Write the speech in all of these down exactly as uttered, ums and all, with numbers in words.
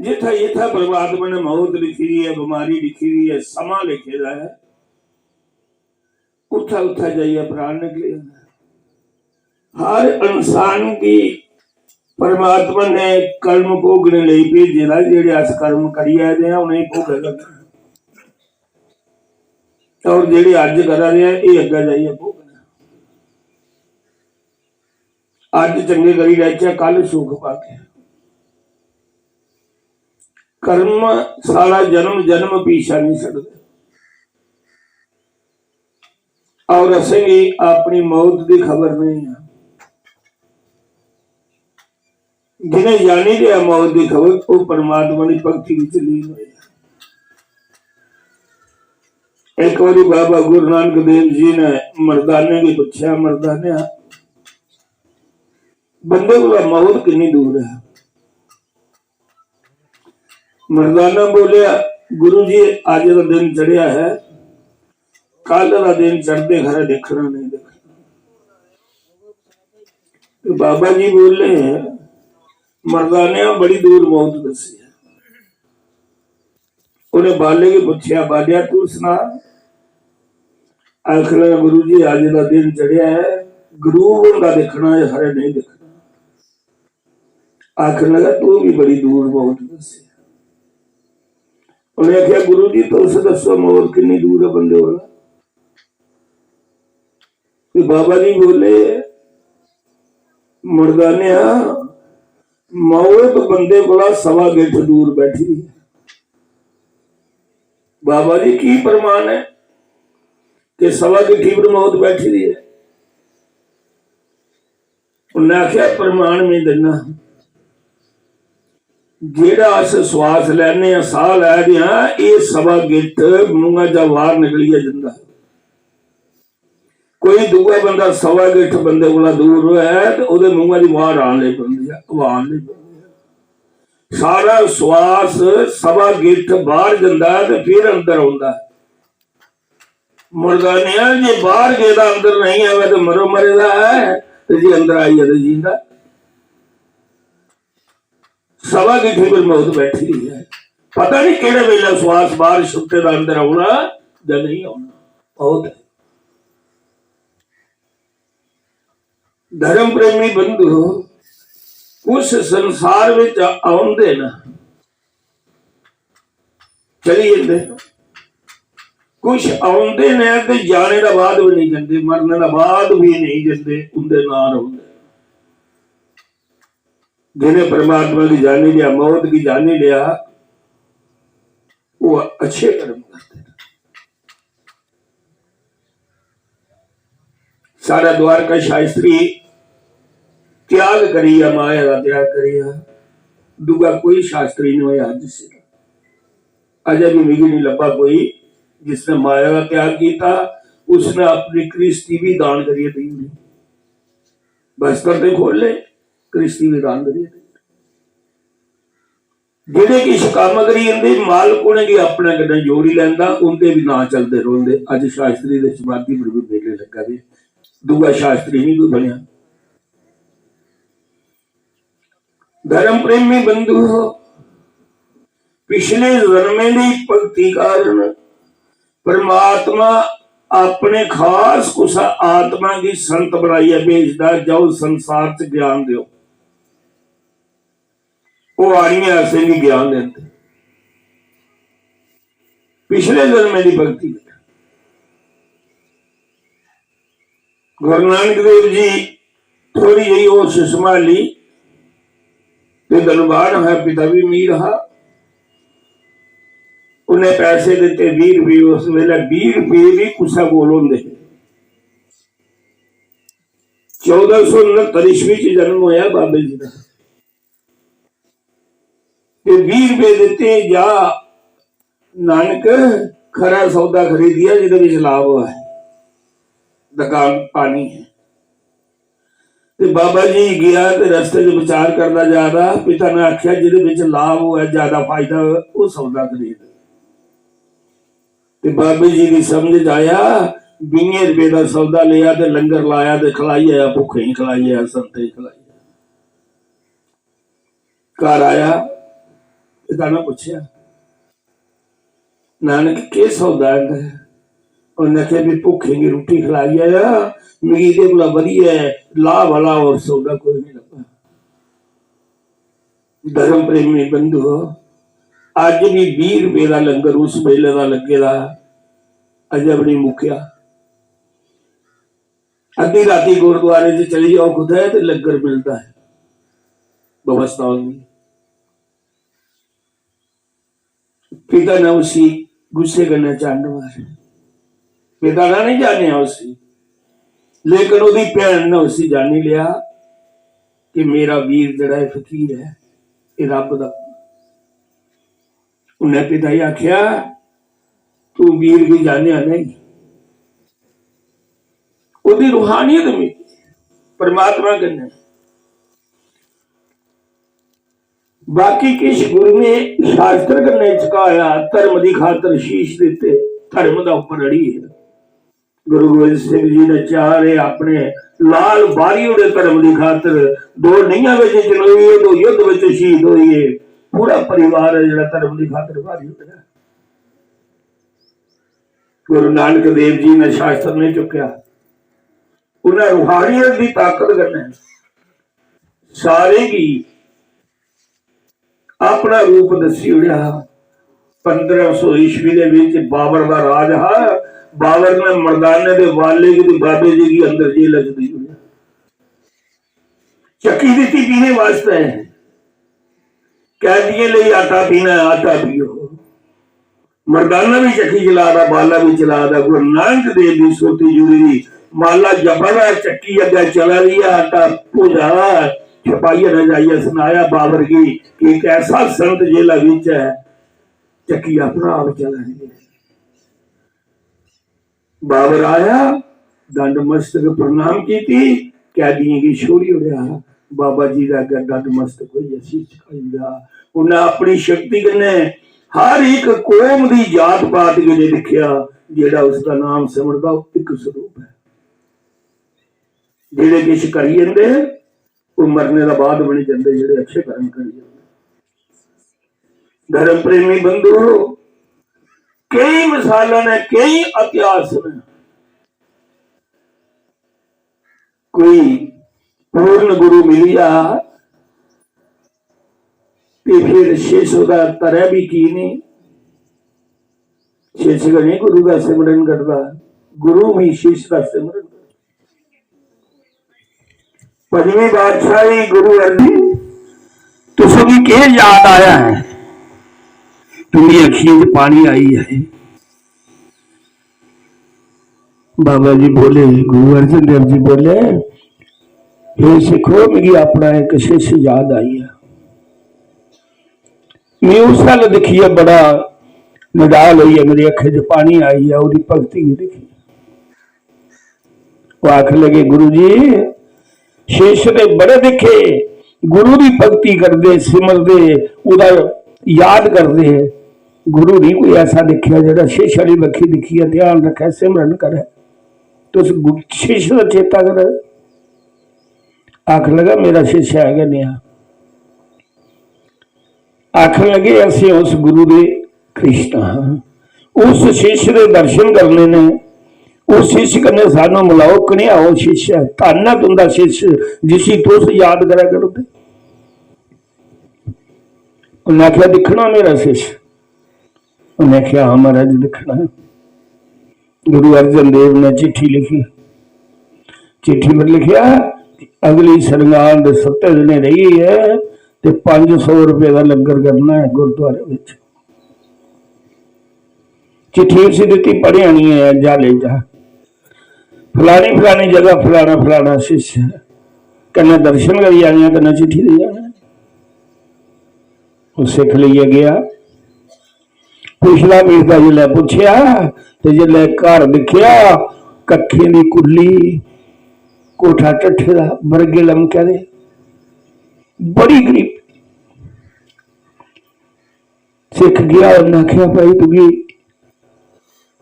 जित्थै जित्थै परमात्मा ने मौत लिखी दी ऐ, बमारी लिखी दी ऐ, समां लिखे दा ऐ, उत्थै उत्थै जाइयै प्राण निकली जंदा ऐ। हर इंसान गी परमात्मा ने कर्म भोगने लेई भेजे दा, जेह्ड़े अस कर्म करियै आए दे आं, उ'नेंगी भोगै करना। और जेह्ड़े अज्ज करा दे आं, एह् अग्गें जाइयै भोगना। अज्ज चंगे करी लैचै, कल सुख पागे। कर्म साढ़ा जन्म जन्म पीछा नहीं छड्डदे। और असेंगी अपनी मौत दी खबर नहीं है। जिन्हें जानी लिया मौत दी खबर, वो परमात्मा दी भक्ति विच लीन होए। एक बारी बाबा गुरु नानक देव जी ने मर्दाने गी पूछा, "मर्दाने, बंदे कोला मौत किन्नी दूर है?" मर्दाना बोलिया, "गुरु जी, अज का दिन चढ़िया है, कल का दिन चढ़ते खरे देखना नहीं देखना।" तो बाबा जी बोले, "मर्दानिया, बड़ी दूर मौत दसी है।" उन्हें बाले गी पूछया, "बालिया, तू सुना।" आखन लगा, "गुरु जी, अज का दिन चढ़िया है, गरूब होंदा देखना है, खरे नहीं देखना।" आखन लगा, "तू भी बड़ी दूर मौत दसी।" उन्हें आखिया, "गुरु जी, तुस दसो, मौत किन्नी दूर है बंदे कोला?" ते बाबा जी बोले, "मर्दानिया, मौत बंदे कोला सवा गिट्ठ दूर बैठी दी है।" बाबा जी, की प्रमाण है कि सवा गिट्ठी पर मौत बैठी दी है? उन्हें आखिया, "प्रमाण में दिना, जेड़ा अस श्वास लैने आं, साह लै दे आं, एह सवा गिट्ठ मूंहा चा बाहर निकलियै जंदा है। कोई दूआ बंदा सवा गिट्ठ बंदे कोला दूर होऐ ते ओहदे मूंहा दी बाहर आन लगी पौंदी ऐ, हवा आन लगी पौंदी ऐ। सारा श्वास सवा गिट्ठ बाहर जंदा ऐ ते फिर अंदर औंदा ऐ। मुर्दा नेहा जे बाहर गेदा अंदर नहीं आवे ते मरो मरे दा ऐ, ते जे अंदर आई जाए ते जींदा।" सवा गिट्ठी पर मौत बैठी दी है। पता नहीं केड़े वेले श्वास बाहर छुट्टे दा अंदर आना या नहीं आना। मौत है। धर्म प्रेमी बंधु, कुछ संसार विच आउंदे न, चली जंदे न। कुछ आउंदे न ते जाने दा बाद भी नहीं जंदे, मरने दा बाद भी नहीं जंदे, उंदे नां रौंदे। जिन्हें परमात्मा गी जानी लिया, मौत गी जानी लिया, वो अच्छे कर्म करते हैं। साढ़ा द्वारका शास्त्री त्याग करिया, माया का त्याग करिया, दूआ कोई शास्त्री नहीं होया जिससे। अजय भी मिगी नहीं लब्भा कोई जिसने माया का त्याग किया, उसने अपनी कृष्टि भी दान करिए दी। बस्तर ते खोल ले, कृष्टि भी दान करिए दी। जेड़े किश कम्म करी जंदे, मालक उ'नेंगी अपने कन्नै जोड़ी लैंदा, उं'दे बी नांऽ चलदे रौंह्दे। अज्ज शास्त्री दे समाधि पर बी मेले लग्गा दे, दूआ शास्त्री निं कोई बनेआ। धर्म प्रेमी बंधु, पिछले जन्में दी भक्ति कारण परमात्मा अपने खास कुसै आत्मा गी संत बनाइयै भेजदा, "जाओ संसार च ज्ञान देओ।" ओह् आनियै असेंगी ज्ञान दिंदे। पिछले जन्में दी भक्ति। गुरु नानक देव जी थोड़ी जेही होश संभाली ते धनवान हा, पिता भी अमीर हा। उन्हें पैसे दिते बीह रुपये, उस वेले बीह रुपये भी कुसै कोल होंदे हे। चौदां सौ उनहत्तर ईस्वी च जन्म होया बाबे जी दा। ते बीह रुपये दिते, जा नानक, खरा सौदा खरीदिया जेह्दे विच लाभ होऐ, दुकान पानी है। ते बाबा जी गया ते रस्ते च विचार करदा जा रहा, पिता ने आख्या, "जेह्दे विच लाभ होऐ, ज्यादा फायदा होऐ, ओह् सौदा खरीद।" ते बाबे जी दी समझ च आया, बीहें रुपये दा सौदा लिया ते लंगर लाया ते खलाई आया, भुक्खें गी खलाई आया, संतें गी खलाई आया। घर आया, पिता ने पुच्छेआ, "नानक, केह् सौदा ऐ?" उन्नै आखेआ, "भी भुक्खें गी रुट्टी खलाई आया, मिगी एह्दे कोला बधियै लाभ आह्ला होर सौदा कोई निं लब्भा।" धर्म प्रेमी बंधुओ, अज्ज बी बीह् रपेऽ दा लंगर उस बेल्ले दा लग्गे दा, अजें बी निं मुक्केआ। अद्धी राती गुरुद्वारे च चली जाओ कुतै ते लंगर मिलदा ऐ। व्यवस्था होंदी। पिता ने उसी गुस्से कन्नै चंड मारे। पिता ने नहीं जानेआ उसी, लेकिन ओह्दी भैन ने उसी जानी लेआ कि मेरा वीर जेह्ड़ा ऐ फकीर ऐ, एह् रब्ब दा। उन्नै पिता गी आखेआ, "तू वीर गी जानेआ नहीं, ओह्दी रूहानियत मिली परमात्मा कन्नै।" बाकी किश गुरुएं शास्त्र कन्नै झुकाया, धर्म दी खातर शीश दित्ते, धर्म दा उप्पर अड़ी है। गुरु गोबिंद सिंह जी ने चार एह् अपने लाल बारी ओड़े धर्म दी खातर, दो नैया बिच चलोई, दो युद्ध बिच शहीद होई। पूरा परिवार है जेह्ड़ा धर्म दी खातर बारी ओड़ेआ। गुरु नानक देव जी ने शास्त्र नहीं चुक्केआ, उन्हें रूहानियत दी ताकत कन्नै सारे गी अपना रूप दस्सी ओड़ेआ। पंदरां सौ ईस्वी दे विच बाबर दा राज हा। बाबर ने मर्दाने दे वाले गी ते बाबे जी गी अंदर जेल च देई ओड़ेआ। चक्की दित्ती पीने वास्तै, कैदियें लेई आटा पीना है, आटा पियो। मर्दाना भी चक्की चला दा, बाला भी चला दा। गुरु नानक देव दी सुरती जुड़ी दी, माला जपा दा, चक्की अग्गै चला दी ऐ, आटा भुजा दा ऐ। छपाइयै ने जाइयै सनाया बाबर गी कि इक ऐसा संत जेला विच ऐ, चक्की अपना आप चला दी ऐ। बाबर आया, दंड मस्तक प्रणाम कीती, कैदियें गी छोड़ी ओड़ेआ। बाबा जी दे अग्गें दंड मस्तक होइयै शीश झुकाई ओड़ेआ। उन्नै अपनी शक्ति कन्नै हर इक कौम दी जात पात गी नहीं दिक्खेआ, जेह्ड़ा उसदा नाम सिमरदा, ओह् इक स्वरूप ऐ। जेह्ड़े किश करी जंदे, ओह् मरने दे बाद बनी जंदे, जेह्ड़े अच्छे कर्म करी जंदे। धर्म प्रेमी बंधु, केई मिसालां ने, केई इतिहास ने। कोई पूर्ण गुरु मिली जा ते फिर शिष्य ओह्दा तरै भी की नहीं? शिष्य गै नहीं गुरु दा सिमरन करदा, गुरु भी शिष्य दा सिमरन करदा। पंजवीं बादशाही गुरु अर्जुन, तुसेंगी केह् याद आया है? तुंदी अखियें च पानी आई है। बाबा जी बोले, गुरु अर्जन देव जी बोले, "हे सिखो, मिगी अपना इक शिष्य याद आई है। मैं उस अल दिक्खियै बड़ा निडाल होइयै, मेरी अक्खें च पानी आई गेआ, ओह्दी भक्ति गी दिक्खियै।" ओह् आखन लगे, "गुरु जी, शिष्य ते बड़े दिक्खे, गुरु दी भक्ति करदे, सिमरदे, ओह्दा याद करदे। गुरु नहीं कोई ऐसा दिक्खेआ जेह्ड़ा शिष्य आह्ली बक्खी दिक्खियै ध्यान रक्खै, सिमरन करै। तुस गु-, शिष्य दा चेता करै।" आखन लगा, "मेरा शिष्य है गै नेहा।" आखन लगे, "असें उस गुरु दे कृष्ण हां।" उस शिष्य दे दर्शन करने ने, उस शिष्य कन्नै सानू मिलाओ, कनेहा ओह् शिष्य ऐ? धन्न ऐ तुंदा शिष्य जिसी तुस याद करा करदे। उन्नै आखेआ, "दिक्खना मेरा शिष्य?" उन्नै आखेआ, "हां महाराज, दिक्खना।" गुरु अर्जन देव ने चिट्ठी लिखी। चिट्ठी पर लिखेआ, "अगली सरंगान दे सत्ते दिनें रेही ऐ ते पंज सौ रपेऽ दा लंगर करना ऐ गुरुद्वारे विच।" चिट्ठी उसी दित्ती, "पढ़ेआ निं ऐ, जा लेई जा। फलानी फलानी जगह फलाना फलाना शिष्य ऐ, कन्नै दर्शन करी आने, कन्नै चिट्ठी देई आने।" ओह् सिक्ख लेइयै गेआ। पिछला मिसदा जिसलै पुच्छेआ ते जिसलै घर दिक्खेआ, कक्खें दी कुल्ली, कोठा ढट्ठे दा, बरगे लमकै दे, बड़ी गरीब। सिक्ख गेआ, उन्नै आखेआ, "भाई, तुगी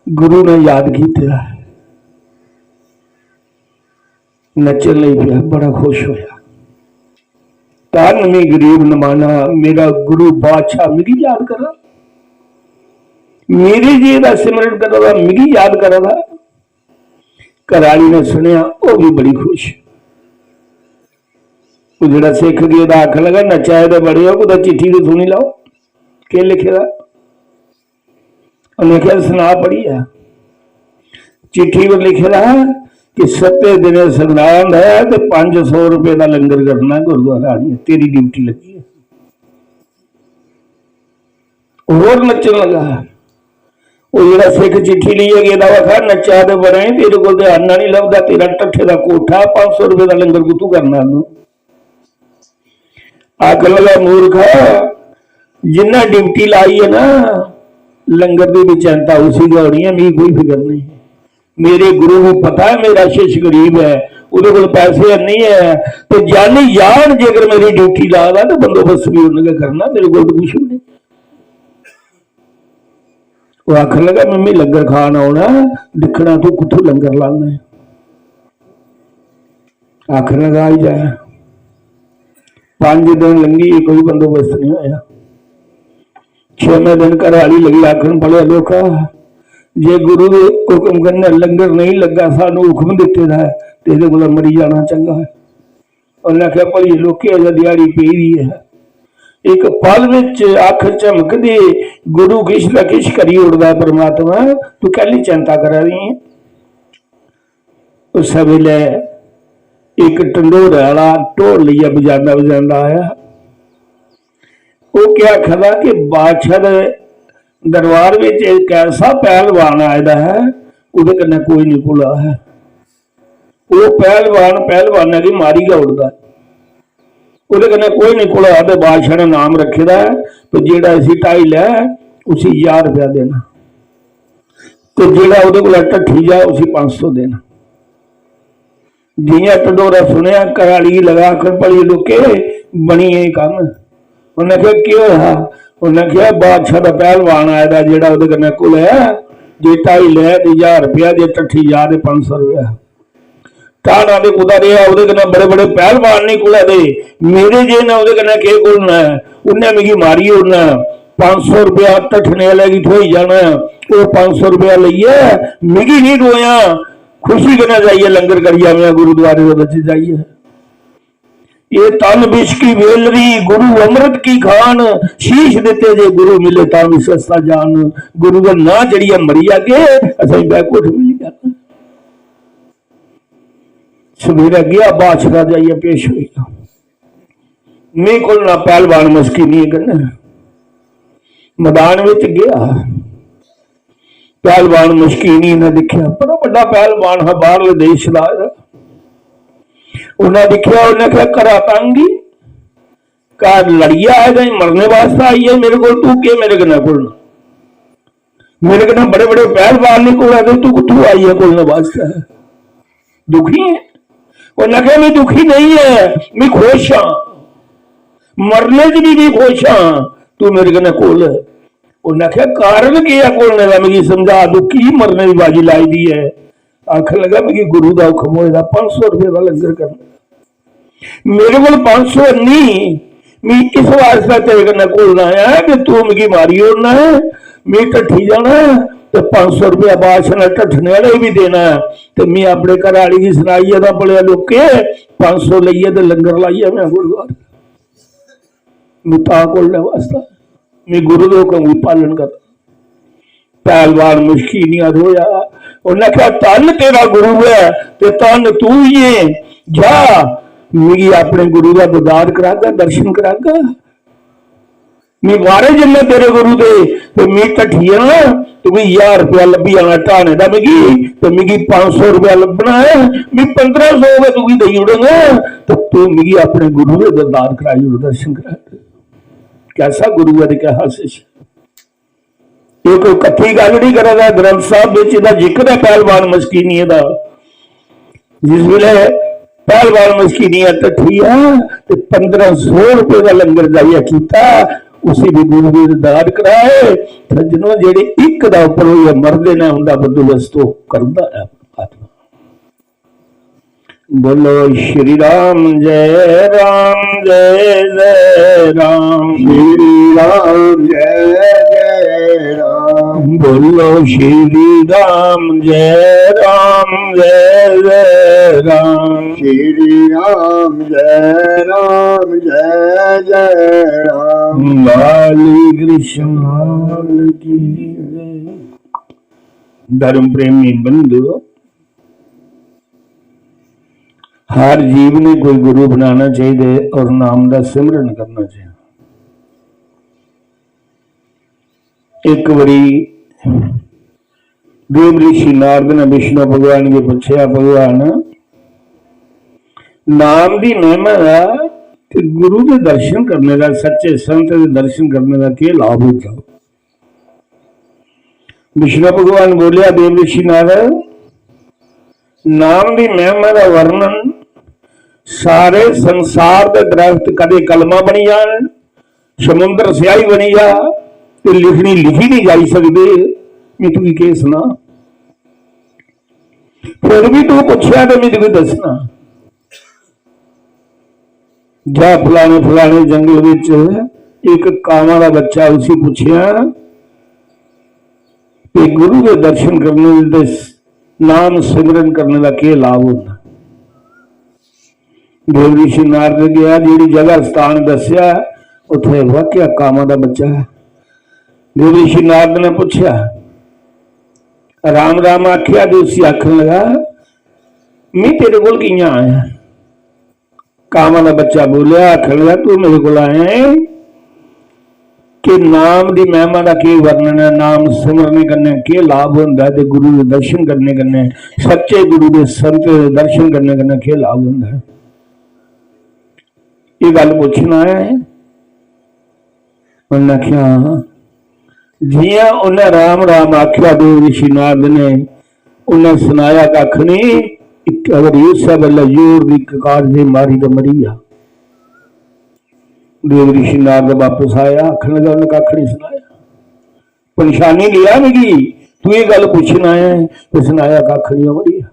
गुरु ने याद कीते दा ऐ।" नच्चन लगी पेआ, बड़ा खुश होया। धन में गरीब नमाना, मेरा गुरु बादशाह मिगी याद करा, मेरे जी दा सिमरन करा दा, मिगी याद करा दा। घरै आह्ली ने सुनेआ, ओह् बी बड़ी खुश। ओह् जेह्ड़ा सिक्ख गेदा आखन लगा, "नच्चा दे बड़े ओ, कुतै चिट्ठी ते सुनी लैओ, केह् लिखे दा?" उ'नें आखेआ, "सना पढ़ियै।" चिट्ठी पर लिखे दा हा कि सत्ते दिनें संगरांद ऐ ते पंज सौ रपेऽ दा लंगर करना गुरुद्वारा आनियै, तेरी ड्यूटी लग्गी ऐ। होर नच्चन लगा। ओह् जेह्ड़ा सिक्ख चिट्ठी लेइयै गेदा, ओह् आखा, "नच्चा ते बड़ा ऐ, तेरे कोल ते अन्न निं लभदा, तेरा ढट्ठे दा कोठा, पंज सौ रपेऽ दा लंगर कुत्थूं करना तूं?" आखन लगा, "मूर्खा, जिन्ना ड्यूटी लाई ऐ ना लंगर दी, बी चिंता उसी गै होनी ऐ, मिगी कोई फिकर नेईं। मेरे गुरु गी पता ऐ मेरा शिष्य गरीब ऐ, ओह्दे कोल पैसे हैनी ऐ, ते जानी जान जेकर मेरी ड्यूटी ला दा ते बंदोबस्त बी उन्न गै करना, मेरे कोल ते कुछ बी नेईं।" ओह् आखन लगा, "मम्मी लंगर खान औना, दिक्खना तूं कुत्थूं लंगर लाना ऐ।" आखन लगा, "आई जा।" पंज दिन लंघी, कोई बंदोबस्त नहीं होया। छेमें दिन घर आह्ली लगी आखन, "बड़े लोका, जे गुरु दे हुक्म कन्नै लंगर नहीं लग्गा, सानू हुक्म दित्ते दा ऐ, ते एह्दे कोला मरी जाना चंगा ऐ।" उन्नै आखेआ, "भली लोके, अजें दिहाड़ी पेई दी ऐ, इक पल बिच अक्ख झमकदी, गुरु किश दा किश करी ओड़दा ऐ परमात्मा, तू कैह्ली चिंता करा दी ऐ?" उस्सै बेल्लै इक ढंडोरे आह्ला ढोल लेइयै बजांदा बजांदा आया। ओह् केह् आखा दा कि बादशाह दे दरबार बिच इक ऐसा पैह्लवान आए दा ऐ, ओह्दे कन्नै कोई निं घुला ऐ। ओह् पैह्लवान पैह्लवानै गी मारी गै ओड़दा ऐ। ओह्दे कन्नै कोई निं घुला, ते बादशाह ने नाम रक्खे दा ऐ कि जेह्ड़ा इसी ढाई लै, उसी ज्हार रपेआ देना, ते जेह्ड़ा ओह्दे कोला ढट्ठी जा, उसी पंज सौ देना। जि'यां ढंडोरा सुनेआ, घरै आह्ली गी लगा आखन, "भली लोके, बनी एह् कम्म।" उन्नै आखेआ, "केह् होआ?" उन्नै आखेआ, "बादशाह दा पैह्लवान आए दा, जेह्ड़ा ओह्दे कन्नै घुलेआ, जे ढाई लै ते ज्हार रपेआ, जे ढट्ठी जा ते पंज सौ रपेआ।" ढाना ते कुतै रेहा, ओह्दे कन्नै बड़े बड़े पैह्लवान निं घुला दे, मेरे जे ने ओह्दे कन्नै केह् घुलना ऐ? उन्नै मिगी मारी ओड़ना ऐ। पंज सौ रपेआ ढट्ठने आह्ले गी थ्होई जाना ऐ, ओह् पंज सौ रपेआ लेइयै मिगी निं रोएआं, खुशी कन्नै जाइयै लंगर करी आवेआं गुरुद्वारे दे बिच जाइयै। "ये तन विष की वेलरी, गुरु अमृत की खान, शीश दिते जे गुरु मिले, तां भी सस्ता जान।" गुरु दा नां चढ़ियै मरी जागे, असें बैकुंठ मिली जाना। सवेरै गेआ, बादशाह जाइयै पेश होई गेआ। "मी घुलना पैह्लवान मस्कीनिये कन्नै।" मैदान बिच गेआ, पैह्लवान मस्कीनिये ने दिक्खेआ, बड़ा बड्डा पैह्लवान हा, बाह्रले देश दा आए दा। उन्नै दिक्खेआ, उन्नै आखेआ, "घरा तंग ही, घर लड़ियै आए दा, मरने बास्तै आई ऐ मेरे कोल, तू केह् मेरे कन्नै घुलना?" मेरे कन्नै बड़े बड़े पैह्लवान निं घुला दे, तू कुत्थूं आई ऐ घुलने बास्तै? दुखी ऐ? उन्नै आखेआ, "मैं दुखी नहीं ऐ, मैं खुश हां, मरने च भी मैं खुश हां, तू मेरे कन्नै घुल।" उन्नै आखेआ, "कारण केह् ऐ घुलने दा, मिगी समझा, तू की मरने दी बाजी लाई दी ऐ?" आखन लगा, "मिगी गुरु दा हुक्म होए दा पंज सौ रपेऽ दा लंगर करने दा।" मेरे कोल पंज सौ हैनी, मी इस वास्तै तेरे कन्नै घुलना ऐ कि तू मिगी मारी ओड़ना ऐ, मी ढट्ठी जाना ऐ, ते पंज सौ रपेआ बादशाह ने ढट्ठने आह्ले गी बी देना ऐ, ते मी अपने घरै आह्ली गी सनाइयै तां बड़े लोके पंज सौ लेइयै ते लंगर लाइयै में गुरुद्वारे में तां घुलने वास्तै, में गुरु दे हुक्म गी पालन करना। पैह्लवान मुश्की निं रोया। उन्नै आखेआ, "धन तेरा गुरु ऐ ते धन तू ही ऐ। जा, मिगी अपने गुरु दा दीदार करागा, दर्शन करागा। मी वारे जन्ने तेरे गुरु दे, ते मी ढट्ठी जाना, तुगी ज्हार रपेआ लब्भी जाना ढाने दा मिगी, ते मिगी पंज सौ रपेआ लब्भना ऐ, मी पंदरां सौ गै तुगी देई ओड़ङ, ते तू मिगी अपने गुरु दे दीदार कराई ओड़, दर्शन कराई ओड़।" कैसा गुरु ऐ ते कैसा शिष्य। एह् कोई कत्थी गल्ल निं करा दा। ग्रंथ साहब बिच एह्दा जिक्र ऐ पैहलवान मस्कीनिये दा, जिस वेले पैहलवान मस्कीनिया ढट्ठी आ ते पंदरां सौ रुपए दा लंगर जाइयै कीता, उसी भी गुरु दे दीदार कराए। सज्जनो, जेह्ड़े इक दा उप्पर होइयै मरदे न, उंदा बंदोबस्त ओह् करदा ऐ परमात्मा। बोलो श्री राम जय राम जय जय राम। श्री राम जय जय राम। बोलो श्री राम जय राम जय जय राम। श्री राम जय राम जय जय राम। लाल कृष्ण लाल की जय। धर्म प्रेमी बंधु, हर जीव ने कोई गुरु बनाना चाहिए और नाम का सिमरन करना चाहिए। एक बारी देव ऋषि नारद ने विष्णु भगवान गी पूछया, "भगवान, नाम दी महिमा दा ते गुरु दे दर्शन करने दा, सच्चे संत दे दर्शन करने दा केह् लाभ होंदा?" विष्णु भगवान बोलिया, "देव ऋषि नारद, नाम दी महिमा दा वर्णन सारे संसार दे दरख्त कदे कलमा बनी जान, समुंदर स्याही बनी जा, ते लिखनी लिखी नहीं जाई सकदे, मैं तुगी केह् सनां? फिर भी तू पुच्छेआ ते मैं तुगी दस्सना। जा फलाने फलाने जंगल विच एक कावां दा बच्चा, उसी पुच्छेआ कि गुरु दे दर्शन करने दे, नाम सिमरन करने दा केह् लाभ होंदा?" देव ऋषि नारद गया, जेह्ड़ी जगह स्थान दस्सेआ, उत्थे वाकया कावां दा बच्चा ऐ। देव ऋषि नारद ने पुच्छेआ, राम राम आखेआ ते उसी आखन लगा, "मैं तेरे कोल कि'यां आया?" कावां दा बच्चा बोलेआ, आखन लगा, "तू मेरे कोल आया है कि नाम दी महिमा दा केह् वर्णन ऐ, नाम सिमरने कन्नै केह् लाभ होंदा ऐ ते गुरु दे दर्शन करने कन्नै, सच्चे गुरु दे संत दे दर्शन करने कन्नै केह् लाभ होंदा ऐ?" एह् गल्ल पुच्छन आया ऐ। उन्नै आखेआ, "हां।" जियां उन्नै राम राम आखेआ देव ऋषि नारद ने, उन्नै सनाया कक्ख नहीं। इक बारी उस्सै बेल्लै जोर दी ककार जे मारी ते मरी गेआ। देव ऋषि नारद बापस आया, आखन लगा, "उन्नै कक्ख नहीं सनाया।" परेशानी लिया मिगी, तू ये गल्ल पुच्छन आया है, ते सनाया कक्ख नहीं, मरी गेआ।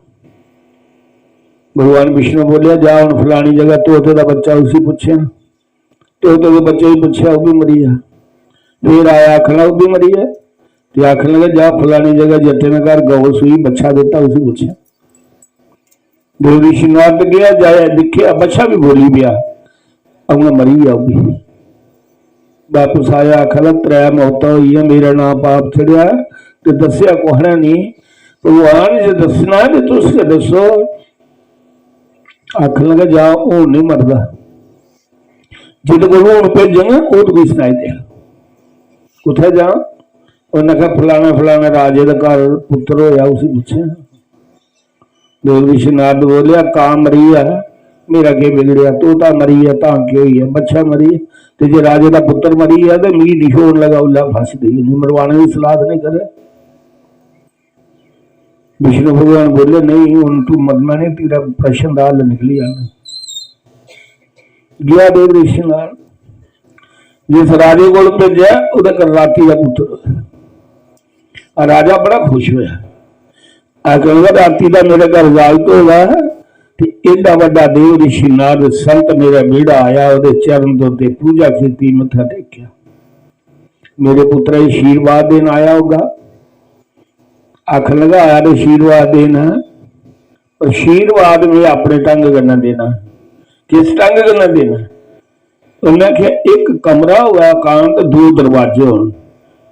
भगवान विष्णु बोलिया, "जा हुन फलानी जगह तोते दा बच्चा, उसी पुच्छेआं।" तोते दे बच्चे गी पुच्छेआ, ओह् भी मरी गेआ। फिर आया, आखन लगा, "ओह् भी मरी गेआ।" ते आखन लगा, "जा फलानी जगह जट्टे ने घर गौ सूई, बच्छा दित्ता, उसी पुच्छेआं।" देव ऋषि नारद गया, जाया दिक्खेआ, बच्छा भी बोली पेआ, "अ'ऊं मरी गेआ ओह् बी।" बापस आया, आखन लगा, "त्रै मौतां होई गेइयां, मेरा नां पाप चढ़ेआ ते दस्सेआ कुसै ने नेईं। भगवान जे दस्सना ऐ ते तुस गै दस्सो।" आखन लगा, "जा, हून नहीं मरदा, जिद कोल हून भेजंग, ओह् तुगी सनाई देग।" कुत्थै जां? उन्नै आखेआ, "फलाने फलाने राजे दे घर पुत्तर होया, उसी पुच्छेआं।" देव ऋषि नारद बोलेआ, "कां मरी गेआ, मेरा केह् बिगड़ेआ? तोता मरी गेआ, तां केह् होई गेआ? बच्छा मरी गेआ। ते जे राजे दा पुत्तर मरी गेआ, ते मिगी निशोन लगा, उल्लै फांसी देई ओड़नी, मरवाने दी सलाह ते नहीं करै।" विष्णु भगवान बोले, "नहीं, हुन तू मरना नहीं, तेरा प्रश्न दा हल निकली जाना।" गया देव ऋषि नारद, जिस राजे कोल भेजेआ, ओह्दे घर राती दा पुत्तर होया। राजा बड़ा खुश होया। आखन लगा, "राती दा मेरे घर जागत होया, ते एड्डा बड्डा देव ऋषि नारद संत मेरे बेड़ा आया, ओह्दे चरण धोते, पूजा कीती, मत्था टेकेआ। मेरे पुत्तरै गी आशीर्वाद देन आया होगा।" आखन लगा, "आया ते आशीर्वाद देन, पर आशीर्वाद में अपने ढंग कन्नै देना।" किस ढंग कन्नै देना? उन्नै आखेआ, "इक कमरा होऐ एकांत, दो दरवाजे होन,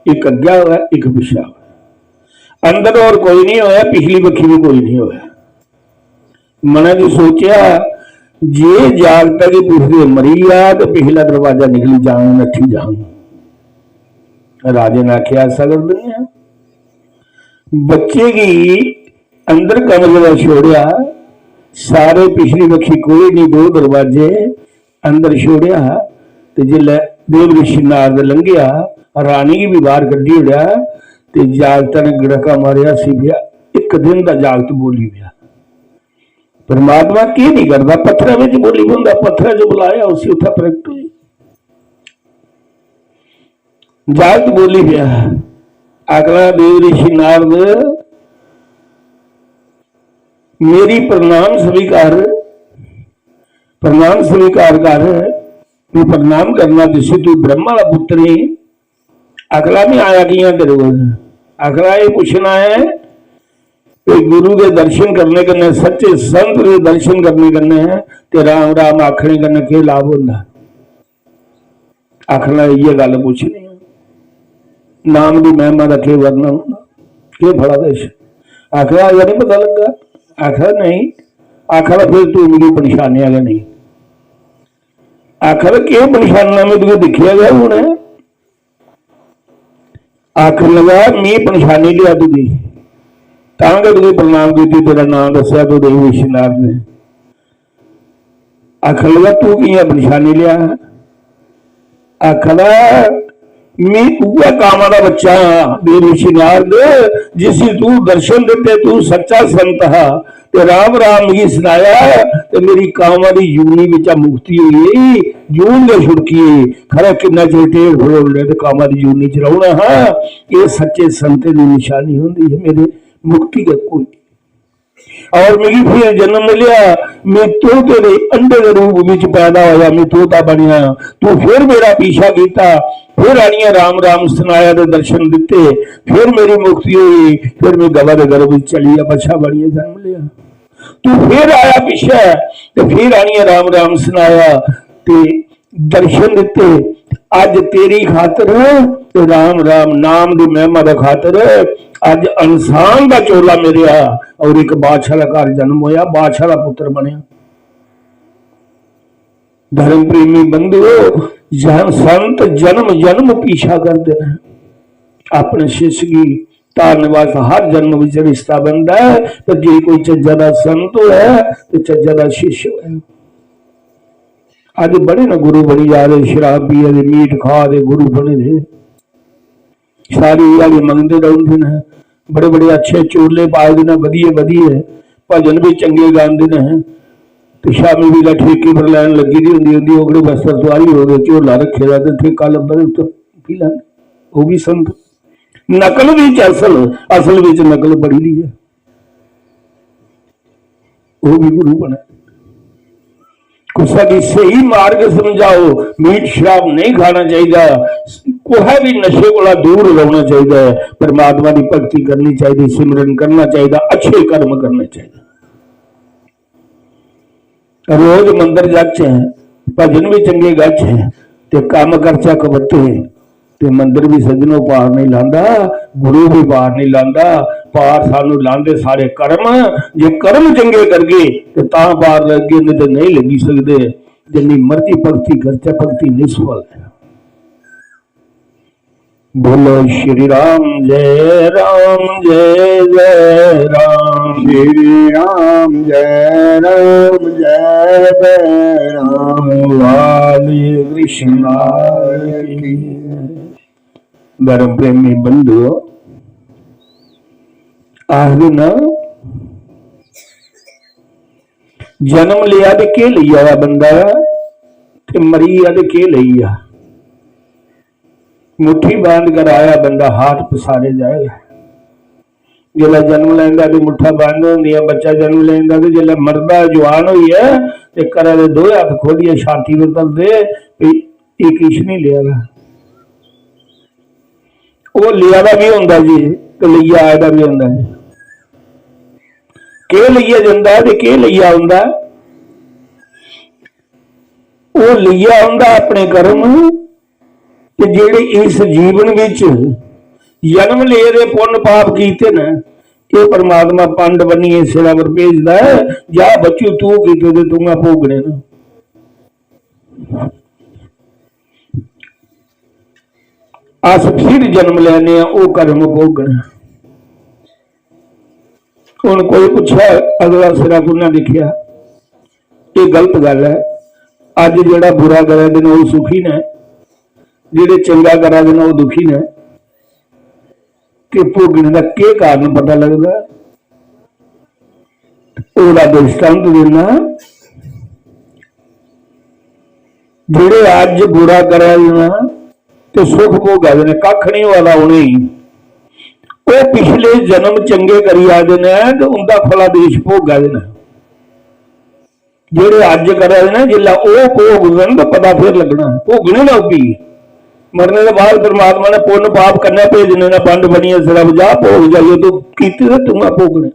इक अग्गै होऐ, इक पिच्छै होऐ। अंदर होर कोई नहीं होऐ, पिछली बक्खी भी कोई नहीं होऐ।" मनै च सोचेआ, "जे जागतै गी पुछदे मरी जा ते पिछला दरवाजा निकली जाङ, नट्ठी जाङ।" राजे ने आखेआ, "ऐसा कर दिन्ने आं।" बच्चे गी अंदर कमरे दा छोड़ेआ, सारे पिछली बक्खी कोई नहीं, दो दरवाजे, अंदर छोड़ेआ। ते जिसलै देव ऋषि नारद लंघेआ, रानी गी भी बाहर कड्ढी ओड़ेआ। ते जागतै ने गड़का मारेआ, हस्सी पेआ। इक दिन दा जागत बोली पेआ। परमात्मा केह् नहीं करदा, पत्थरै बिच बोली पौंदा, पत्थरै च बुलाया उसी, उत्थै प्रगट होई। जागत बोली पेआ, आखना, "देव ऋषि नारद, मेरी प्रणाम स्वीकार, प्रणाम स्वीकार कर, मैं प्रणाम करना जिसी तू ब्रह्मा दा पुत्र है। आखला मैं आया कियां तेरे कोल? आखला एह् पुच्छना ऐ कि गुरु दे दर्शन करने कन्नै, सच्चे संत दे दर्शन करने कन्नै ते राम राम आखने कन्नै केह् लाभ होंदा? आखन लगा, "इ'यै गल्ल पुच्छनी ऐ, नाम दी महिमा दा केह् वर्णन होंदा, केह् फलादेश?" आखदा, "अजें निं पता लग्गा।" आखदा, "नेईं।" आखदा, "फिर तू मिगी पन्छानेआ गै नेईं।" आखदा, "केह् पन्छानना, में तुगी दिक्खेआ गै हून ऐ।" आखन लगा, "मी पन्छानी लेआ तुगी, तां गै तुगी प्रणाम कीती, तेरा नांऽ दस्सेआ तू देवी विश्वनाथ ने।" आखन लगा, "तू कि'यां पन्छानी लेआ?" आखदा, "मी उ'ऐ कामा दा बच्चा आं, देवी विश्वनाथ, जिसी तू दर्शन दित्ते, तू सच्चा संत हा, ते राम राम मिगी सनाया, ते मेरी कामा दी जूनी बिच्चा मुक्ति होई गेई, जून गै छुड़की गेई। खरै किन्ना चिर ढेर फरोलने ते कामा दी जूनी च रौह्ना हा। एह् सच्चे संतें दी नशानी होंदी ऐ, मेरे मुक्ति गै कोई।" और मिगी फिर जन्म मिलेआ, मैं तोते दे अंडे दे रूप विच पैदा होया, मैं तोता बनेआ, तू फिर मेरा पीछा कीता, फिर आनियै राम राम सनाया दे दर्शन दिते, फिर मेरी मुक्ति हुई, फिर मैं गवा दे गर्भ विच चली गया, बच्छा बनियै जन्म लिया। तू फिर आया पीछे ते फिर आनियै राम राम सनाया ते दर्शन दिते। अज तेरी खातर ते राम राम नाम दी महिमा दा खातर अज इंसान दा चोला मेरेआ और एक बादशाह दा घर जन्म होया, बादशाह दा पुत्र बनया। धर्म प्रेमी बंधुओ, जन संत जन्म जन्म पीछा करदे ने अपने शिष्य गी तारने वास्ते। हर जन्म विच रिश्ता बनदा है, पर जे कोई चज्जा दा संत होऐ ते चज्जा दा शिष्य होऐ। अज बड़े न गुरु बनी जा रहे, शराब पिया दे, मीट खा दे, गुरु बने दे, सारी दिहाड़ी मंगदे रौंह्दे न, बड़े बड़े अच्छे चोले पाए दे न, बधिये बधिये भजन भी चंगे गांदे न, ते शामी बेल्लै ठेके पर लैन लग्गी दी होंदी, उंदी ओकड़े वस्त्र तुआरी हो गए, झोला रक्खे दा ते ठेका लब्भा ते उत्थै पी लैंदे। ओह् बी संत, नकल बिच असल, असल बिच नकल बड़ी दी ऐ। ओह् बी गुरु बने। कुसै गी स्हेई मार्ग समझाओ, मीट शराब नेईं खाना चाहिदा, कुसै बी नशे कोला दूर रौह्ना चाहिदा ऐ, परमात्मा दी भक्ति करनी चाहिदी, सिमरन करना चाहिदा, अच्छे कर्म करने चाहिदे। रोज मंदर जाचै, भजन भी चंगे गाचै ते कम्म करचै कबत्ते, ते मंदर भी सज्जनो पार नहीं लांदा, गुरु भी पार नहीं लांदा। पार सानू लांदे साढ़े कर्म। जे कर्म चंगे करगे ते तां पार लगगे, नहीं ते नहीं लगी सकदे। जिन्नी मर्जी भक्ति करचै, भक्ति निष्फल है। बोलो श्री राम जय राम जय जय राम। श्री राम जय राम जय जय राम। लाल कृष्ण लाल की। धर्म प्रेमी बंधुओ, आखदे ना, जन्म लिया ते केह् लेई आया बंदा, ते मरी गेआ ते केह् लेई गेआ? मुट्ठी बांध कर आया बंदा, हाथ पसारे जाएगा। जिसलै जन्म लैंदा ते मुट्ठा बंद होंदियां, बच्चा जन्म लैंदा ते जिसलै मरदा, जवान होइयै, ते घरै दे दोए हत्थ खोलियै छाती पर धरदे, भी एह् किश नहीं लिया दा। ओह् लिया दा भी होंदा जी, ते लेइयै आए दा भी होंदा जी। केह् लेइयै जंदा ऐ ते केह् लेइयै औंदा ऐ? ओह् लेइयै औंदा अपने कर्म, ते जेह्ड़े इस जीवन विच जन्म ले दे पुन्न पाप कीते न, एह् परमात्मा पंड बनियै सिरा पर भेजदा ऐ, "जा बच्चू, तू कीते दे तुं'आ भोगने न।" अस फिर जन्म लैने आं, ओह् कर्म भोगने। हुन कोई पुच्छै, अगला सिरा कु'न्नै दिक्खेआ? एह् गलत गल्ल ऐ। अज्ज जेह्ड़ा बुरा करा दे न, ओह् सुखी न, जेह्ड़े चंगा करा दे न, ओह् दुखी न। ते भोगने दा केह् कारण पता लगदा? ओह्दा दृष्टांत दिन्ना, जेह्ड़े अज्ज बुरा करा दे न ते सुख भोगा दे न, कक्ख निं होआ दा उ'नेंगी, ओह् पिछले जन्म चंगे करी आए दे न ते उं'दा फलादेश भोगा दे न। जेह्ड़े अज्ज करा दे न, जिसलै ओह् भोगङन तां पता फिर लग्गना, भोगने ना ओह् बी। मरने दे बाद परमात्मा ने पुन्न पाप कन्नै भेजने न, बंड बनियै सिरा पर जा, भोग जाइयै तूं कीते ते तूं गै भोगने।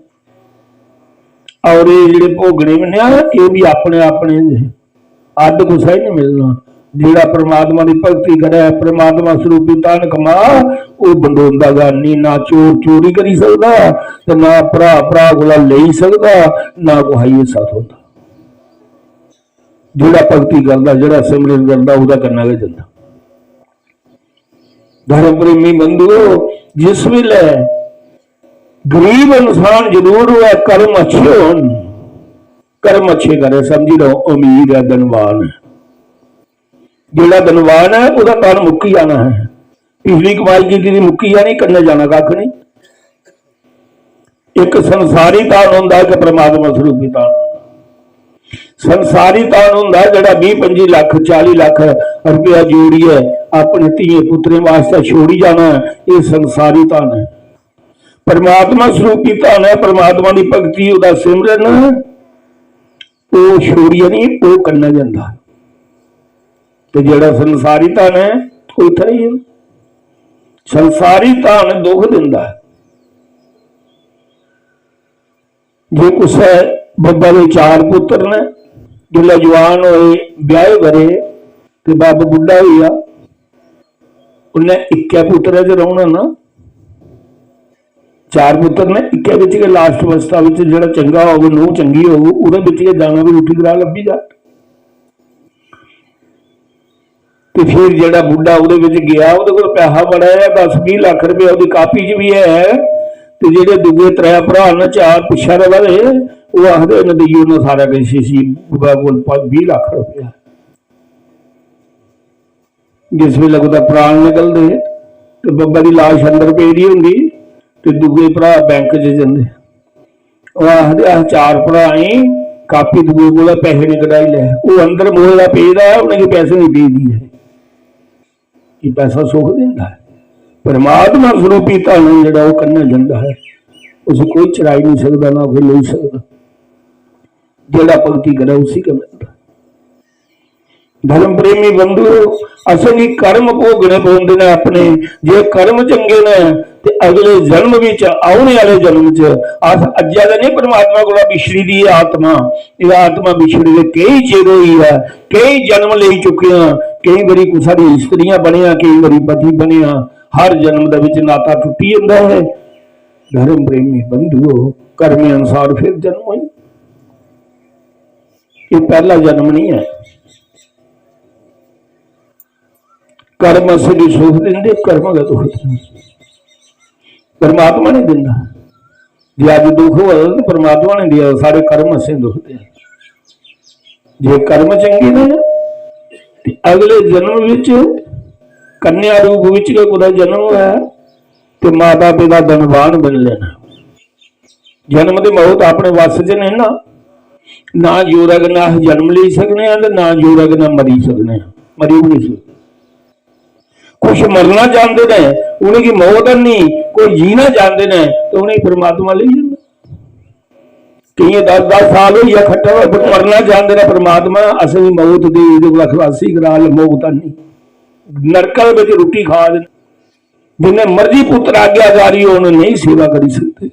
और एह् जेह्ड़े भोगने बी न, एह् बी अपने अपने जे, अद्ध कुसै गी निं मिलना। जेह्ड़ा परमात्मा दी भक्ति करै, परमात्मा स्वरूपी धन कमा, ओह् बंडोंदा गै निं। ना चोर चोरी करी सकदा, ते ना भ्राऽ भ्राऽ कोला लेई सकदा, ना कुसै गी हिस्सा थ्होंदा। जेह्ड़ा भक्ति करदा, जेह्ड़ा सिमरन करदा, ओह्दे कन्नै गै जंदा। धर्म प्रेमी बंधुओ, जिस बेल्लै गरीब इंसान जरूर होऐ, कर्म अच्छे होन, कर्म अच्छे करे, समझी लैओ, अमीर ऐ, धनवान ऐ। जेह्ड़ा धनवान ऐ, ओह्दा धन मुक्की जाना ऐ। पिछली कमाई कीती दी मुक्की जानी, कन्नै जाना कक्ख निं। इक संसारी धन होंदा, इक परमात्मा स्वरूपी धन। संसारी धन होंदा जेह्ड़ा बीह् पंजी लक्ख, चाली लक्ख रपेआ जोड़ियै अपने धियें पुत्तरें वास्तै छोड़ी जाना, एह् संसारी धन ऐ। परमात्मा स्वरूपी धन ऐ, परमात्मा दी भक्ति, ओह्दा सिमरन, ओह् छोड़ियै निं, ओह् कन्नै जंदा। ते जेह्ड़ा संसारी धन ऐ, ओह् इत्थै रेही जंदा। संसारी धन दुख दिंदा ऐ। जे कुसै बब्बै दे चार पुत्तर न, जिसलै जवान होए, ब्याहे बरे, ते बब्ब बुड्ढा होई गेआ, उन्नै इक्कै पुत्तरै च रौह्ना ना। चार पुत्तर न, इक्कै बिच गै last अवस्था बिच जेह्ड़ा चंगा होग, नूंह् चंगी होग, ओह्दे बिच गै जाना, भी रुट्टी ग्राह् लब्भी जा। ते फिर जेह्ड़ा बुड्ढा ओह्दे बिच गेआ, ओह्दे कोल पैहा बड़ा ऐ, दस बीह् लक्ख रपेआ ओह्दी कापी च बी ऐ, ते जेह्ड़े दूए त्रै भ्राऽ न, चार पिच्छै र'वा दे, ओह् आखदे, "इ'न्न देई ओड़ना सारा किश इसी, बुआ कोल प-, बीह् लक्ख रपेआ।" जिस बेल्लै कुतै प्राण निकलदे ते बब्बै दी लाश अंदर पेदी होंदी ते दूए भ्राऽ बैंक च जंदे। ओह् आखदे, "अस चार भ्राऽ आं, कापी दूए कोला पैसे निं कढाई लै।" ओह् अंदर मोए दा पेदा ऐ, उ'नेंगी पैसे दी पेदी ऐ। एह् पैसा सुख दिंदा ऐ। परमात्मा स्वरूपी धन जेह्ड़ा ओह् कन्नै जंदा ऐ, उसी कोई चुराई निं सकदा, ना कोई लेई सकदा। जेह्ड़ा भक्ति करै उसी गै मिलदा। धर्म प्रेमी बंधुओ, असेंगी कर्म भोगने पौंदे न अपने। जे कर्म चंगे न ते अगले जन्म विच, औने आह्ले जन्म च, अस अज्जै दे नहीं परमात्मा कोला बिछड़ी दी एह् आत्मा, एह् आत्मा बिछड़े दे केई चिर होई ऐ, केई जन्म लेई चुके आं। केई बारी कुसै दी स्त्रियां बनेआ, केई बारी पति बनेआ, हर जन्म दे विच नाता टुट्टी जंदा ऐ। धर्म प्रेमी बंधुओ, कर्में अनुसार फिर जन्म होई। एह् पैह्ला जन्म नहीं ऐ। कर्म असेंगी सुख दिंदे, कर्म गै दुख दिंदे। परमात्मा नहीं दिंदा। जे अज्ज दुख होआ दा ते परमात्मा ने दिया, साढ़े कर्म असें दुख दिया। जे कर्म चंगे ने ते अगले जन्म विच कन्या रूप विच गै कुतै जन्म होऐ ते माता पिता धनवान बनी लेना। जन्म ते मौत अपने वस च नहीं ना, ना जोरै कन्नै अस जन्म लेई सकने आं ते ना जोरै कन्नै मरी सकने आं, मरी भी नहीं सकदे। कुछ मरना चांहदे ने, उ'नेंगी मौत है नहीं, कोई जीना चांहदे ने ते उ'नेंगी परमात्मा लेई जंदा। केइयें दस दस साल होई गेआ खट्टा पर मरना चांहदे ने, परमात्मा असेंगी मौत दे, एह्दे कोला खलासी करा, मौत है नहीं। नरका दे बिच रुट्टी खा दे न। जिन्ने मर्जी पुत्र आज्ञाकारी होन, नहीं सेवा करी सकदे।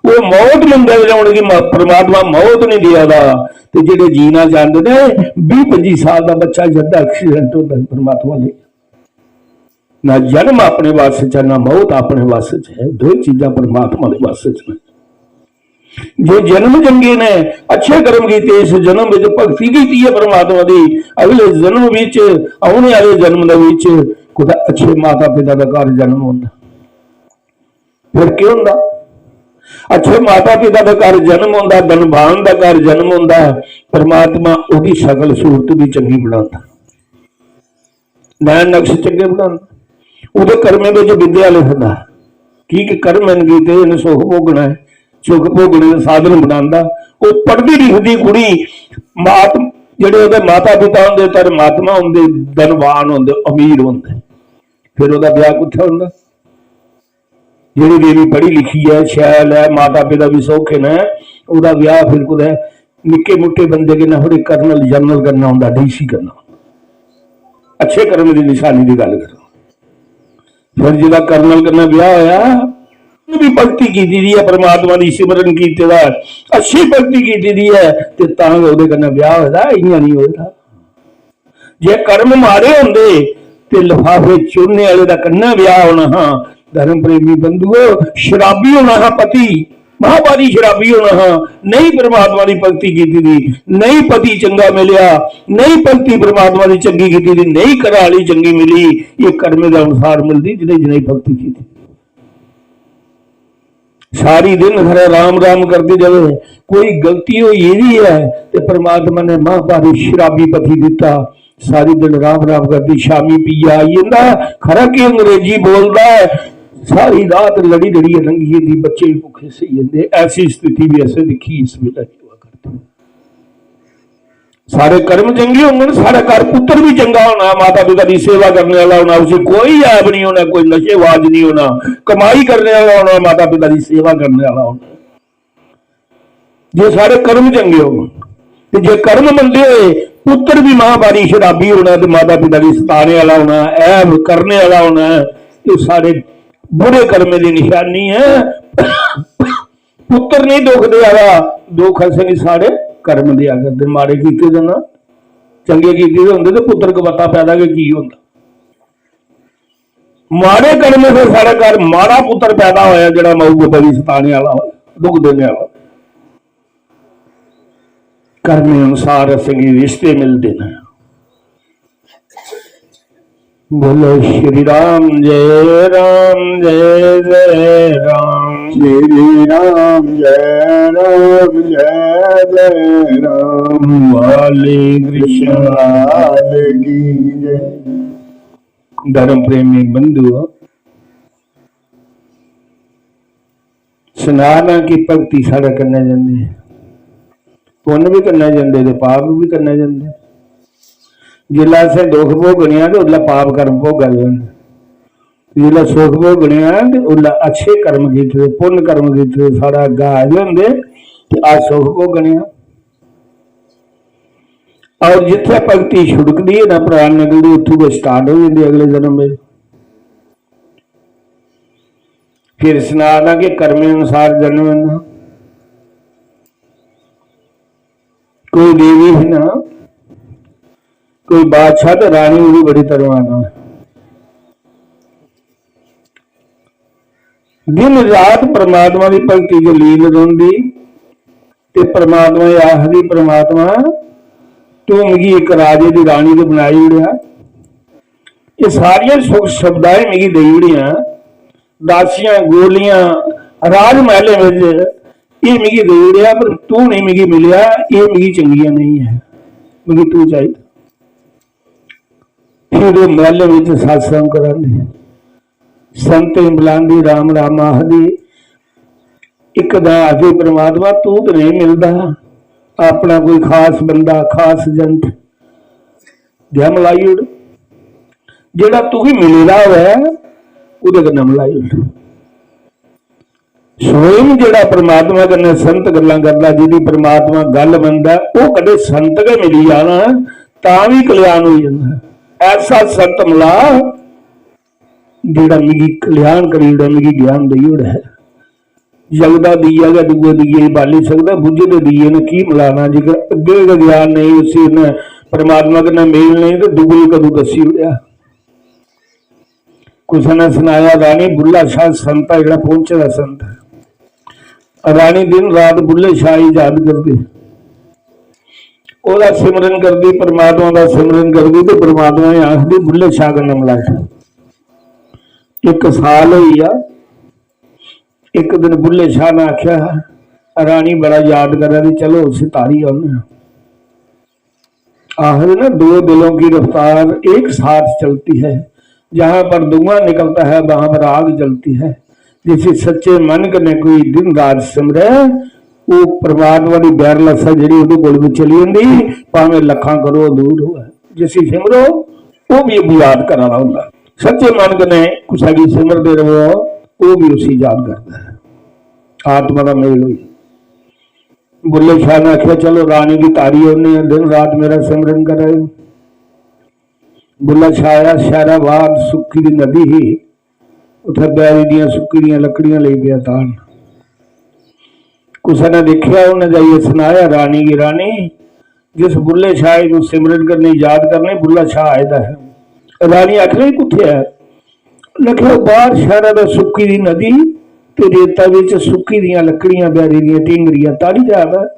ओह् मौत मंगदे न, उ'नेंगी म-, परमात्मा मौत नहीं देआ दा। ते जेह्ड़े जीना चांहदे ने, बीह् पंजी साल दा बच्चा जद्दा accident होंदा, परमात्मा ने ना जन्म अपने वस च ऐ, ना मौत अपने वस च ऐ। दो चीजां परमात्मा दे वस च न। जे जन्म चंगे ने, अच्छे कर्म कीते, इस जन्म विच भक्ति कीती है परमात्मा दी, अगले जन्म विच, औने आह्ले जन्म दे विच कुतै अच्छे माता पिता दा घर जन्म होंदा। फिर केह् होंदा? अच्छे माता पिता दा घर जन्म होंदा, धनवान दा घर जन्म होंदा, परमात्मा ओह्दी शकल सूरत भी चंगी बनांदा। नैन नक्श चंगे बनांदा, ओह्दे कर्में बिच विद्या लिखदा। की कि कर्म इन कीते, इ'न्न सुख भोगना ऐ, सुख भोगने दे साधन बनांदा। ओह् पढ़दी लिखदी कुड़ी, मात-, जेह्ड़े ओह्दे माता पिता होंदे, धर्मात्मा होंदे, धनवान होंदे, अमीर होंदे, फिर ओह्दा ब्याह् कुत्थै होंदा? जेह्ड़ी देवी पढ़ी लिखी ऐ, शैल ऐ, माता पिता बी सौखे न, ओह्दा ब्याह् फिर कुतै निक्के मुट्टे बंदे कन्नै थोड़े कर्नल जनरल करना होंदा, डीसी करना होंदा। अच्छे कर्म दी निशानी दी गल्ल करो। फिर जिसलै कर्नल कन्नै ब्याह होया, उन्नै भी भक्ति कीती दी ऐ, परमात्मा दी सिमरन कीते दा ऐ, अच्छी भक्ति कीती दी ऐ, ते तां गै ओह्दे कन्नै ब्याह होए दा, इ'यां नहीं होए दा। जे कर्म माड़े होंदे ते लफाफे चुनने आह्ले दा कन्नै ब्याह होना हा। धर्म प्रेमी बंधुओ, शराबी होना हा पति, महाभारी शराबी होना हा, नहीं परमात्मा दी भक्ति कीती दी, नहीं पति चंगा मिलेआ, नहीं भक्ति परमात्मा दी चंगी कीती दी, नहीं घरा आह्ली चंगी मिली। ये कर्मे दे अनुसार मिलदी, जिन्हें जिन्हें भक्ति कीती। सारी दिन खरै राम राम करदी रवे, कोई गलती होई गेदी ऐ ते परमात्मा ने महाभारी शराबी पति दिता, सारी दिन राम राम करदी, शामी पीयै आई जंदा, खरा के अंग्रेजी बोलदा ऐ, सारी रात लड़ी लड़ियै लंघी जंदी, बच्चे भी भुक्खे सेई जंदे। ऐसी स्थिति भी असें दिक्खी इस बेल्लै होआ करदी। साढ़े कर्म चंगे होंगन, साढ़े घर पुत्र भी चंगा होना, माता पिता की सेवा करने वाला होना, उसे कोई ऐब नहीं होना, कोई नशेबाज नहीं होना, कमाई करने वाला होना, माता पिता की सेवा करने वाला होना। जे साढ़े कर्म चंगे होंगन, ते जे कर्म मंदे होए, पुत्र भी महाभारी शराबी होना ते माता पिता की सताने वाला होना, ऐब करने वाला होना, तो साढ़े बुरे कर्में की निशानी है। पुत्र नहीं दुख देआ दा, दुख असेंगी साढ़े कर्म देआ करदे, माड़े कीते दे ना, चंगे कीते दे होंदे ते पुत्र गवाता पैदा गै की होंदा। माड़े कर्म से साढ़े घर माड़ा पुत्र पैदा होया, जेड़ा माऊ बब्बै गी सताने वाला होया, दुख देने वाला। कर्मे अनुसार असेंगी रिश्ते मिलदे न। बोलो श्री राम जय राम जय जय राम। श्री राम जय राम जय जय राम। वाले कृष्ण लाल की जय। धर्म प्रेमी बंधुओ, सनाना कि भक्ति साढ़े कन्नै जंदी ऐ, पुन्न बी कन्नै जंदे ते पाप बी कन्नै जंदे। जिसलै असें दुख भोगने आं ते उसलै पाप कर्म भोगा दे होंदे, जिसलै सुख भोगने आं ते उसलै अच्छे कर्म कीते दे, पुन्न कर्म कीते दे साढ़े अग्गें आए दे होंदे ते अस सुख भोगने आं। और जित्थै भक्ति छुड़कदी है ना, प्राण निकलदे, उत्थूं गै स्टार्ट हो जांदी अगले जन्म बिच। फिर सना दा कि कर्मे अनुसार जन्म लेना। कोई देवी ही ना, कोई बादशाह ते रानी भी बड़ी तरवाना। दिन रात परमात्मा दी भक्ति च लीन रौंह्दी ते परमात्मा गी आखदी, "परमात्मा, तू मिगी इक राजे दी रानी ते बनाई ओड़ेआ, एह् सारियां सुख सुविधाएं मिगी देई ओड़ियां, दासियां, गोलियां, राजमैह्लें बिच एह् मिगी देई ओड़ेआ, पर तू नेईं मिगी मिलेआ, एह् मिगी चंगियां नेईं ऐ, मिगी तू चाहिदा।" फिर ओह् मैह्लें बिच सत्संग करांदी, संतें गी बुलांदी, राम राम आखदी। इक तां आखदी, "परमात्मा, तू ते नेईं मिलदा, अपना कोई खास बंदा, खास एजेंट गै मलाई ओड़, जेह्ड़ा तुगी मिले दा होऐ, ओह्दे कन्नै मलाई ओड़।" स्वयं जेह्ड़ा परमात्मा कन्नै संत गल्लां करदा, जिंदी परमात्मा गल्ल मनदा, ओह् कदें संत गै मिली जाना, तां बी कल्याण होई जंदा। ऐसा संत मला जेह्ड़ा मिगी कल्याण करी ओड़ै, मिगी ज्ञान देई ओड़ै। जगदा दीया गै दूए दीये गी बाली सकदा, बुझदे दीये ने की मलाना, जेकर अग्गे गै ज्ञान नेईं, उसी उन्नै परमात्मा कन्नै मेल नेईं, ते दूए गी कदूं दस्सी ओड़ेआ। कुसै ने सनाया, रानी बुल्ला शाह संत ऐ, जेह्ड़ा पहुंचे दा संत ऐ। रानी दिन रात बुल्ले शाह गी याद करदी, ओह्दा सिमरन करदी, परमात्मा दा सिमरन करदी, ते परमात्मा गी आखदी, "बुल्ले शाह कन्नै मलाया।" इक साल होई गेआ। इक दिन बुल्ले शाह ने आखेआ हा, "रानी बड़ा याद करा दी, चलो उसी तारी औने आं।" आखदे ना, दो दिलों की रफ्तार एक साथ चलती है, जहां पर धुआं निकलता है, वहां पर आग जलती है। जिसी सच्चे मन कन्नै कोई दिन रात सिमरै, ओह् परमात्मा दी बैरलस ऐ जेह्ड़ी ओह्दे कोल बी चली जंदी, भामें लक्खां करोड़ दूर होऐ। जिसी सिमरो, ओह् बी अग्गें याद करा दा होंदा। सच्चे मन कन्नै कुसै गी सिमरदे रवो, ओह् बी उसी याद करदा ऐ। आत्मा दा मेल होई। बुल्ले शाह ने आखेआ, "चलो, रानी गी तारी औने आं, दिन रात मेरा सिमरन करा दी।" बुल्ला शाह आया, शैह्रा बाह्र सुक्की दी नदी ही, उत्थै बैरी दियां सुक्की दियां लकड़ियां लेई पेआ तान। कुसै ने दिक्खेआ, उन्नै जाइयै सनाया रानी गी, "रानी, जिस बुल्ले शाह गी तूं सिमरन करने याद करने, बुल्ला शाह आए दा ऐ।" रानी आखन लगी, "कुत्थै ऐ?" उन्नै आखेआ, "ओह् बाह्र शैह्रा दा सुक्की दी नदी ते रेता बिच सुक्की दियां लकड़ियां, बैरी दियां ढींगरियां तारी जा दा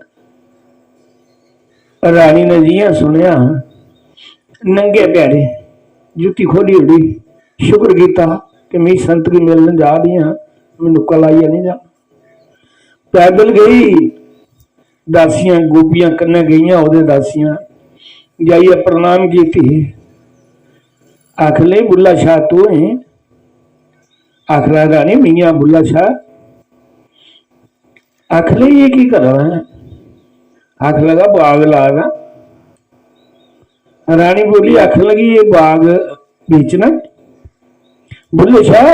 ऐ।" रानी ने जि'यां सुनेआ, नंगे पैरें जुत्ती खोह्ल्ली ओड़ी। शुक्र कीता कि मी संत गी मिलन जा दी आं, में नुक्का लाइयै निं जाना। पैदल गेई, दासियां गोपियां कन्नै गेइयां, ओह्दे दासियां जाइयै प्रणाम कीती। आखन लगी, "बुल्ला शाह तूं ऐं?" आखन लगा, "रानी, मियां बुल्ला शाह।" आखन लगी, "एह् केह् करा दा ऐ?" आखन लगा, "बाग ला दा।" रानी बोली, आखन लगी, "एह् बाग बेचना?" "बुल्ले शाह,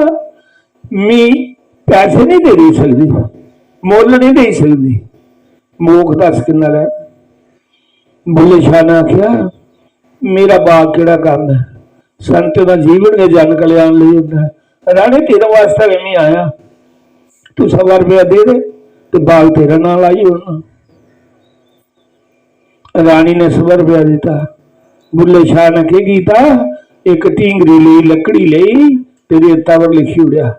मी पैसे नहीं दे देई सकदी, मुल्ल नहीं देई सकदी, मोख दस किन्ना लै।" बुल्ले शाह ने आखेआ, "मेरा बाग केह्ड़ा कम्म ऐ? संत दा जीवन गै जन कल्याण लेई होंदा ऐ। रानी, तेरे वास्तै गै में आया, तू सवा रपेआ दे दे ते बाग तेरा नां लाई ओड़ना।" रानी ने सवा रपेआ दित्ता। बुल्ले शाह ने केह् कीता, इक ढींगरी लेई, लकड़ी लेई ते रेता पर लिखी ओड़ेआ।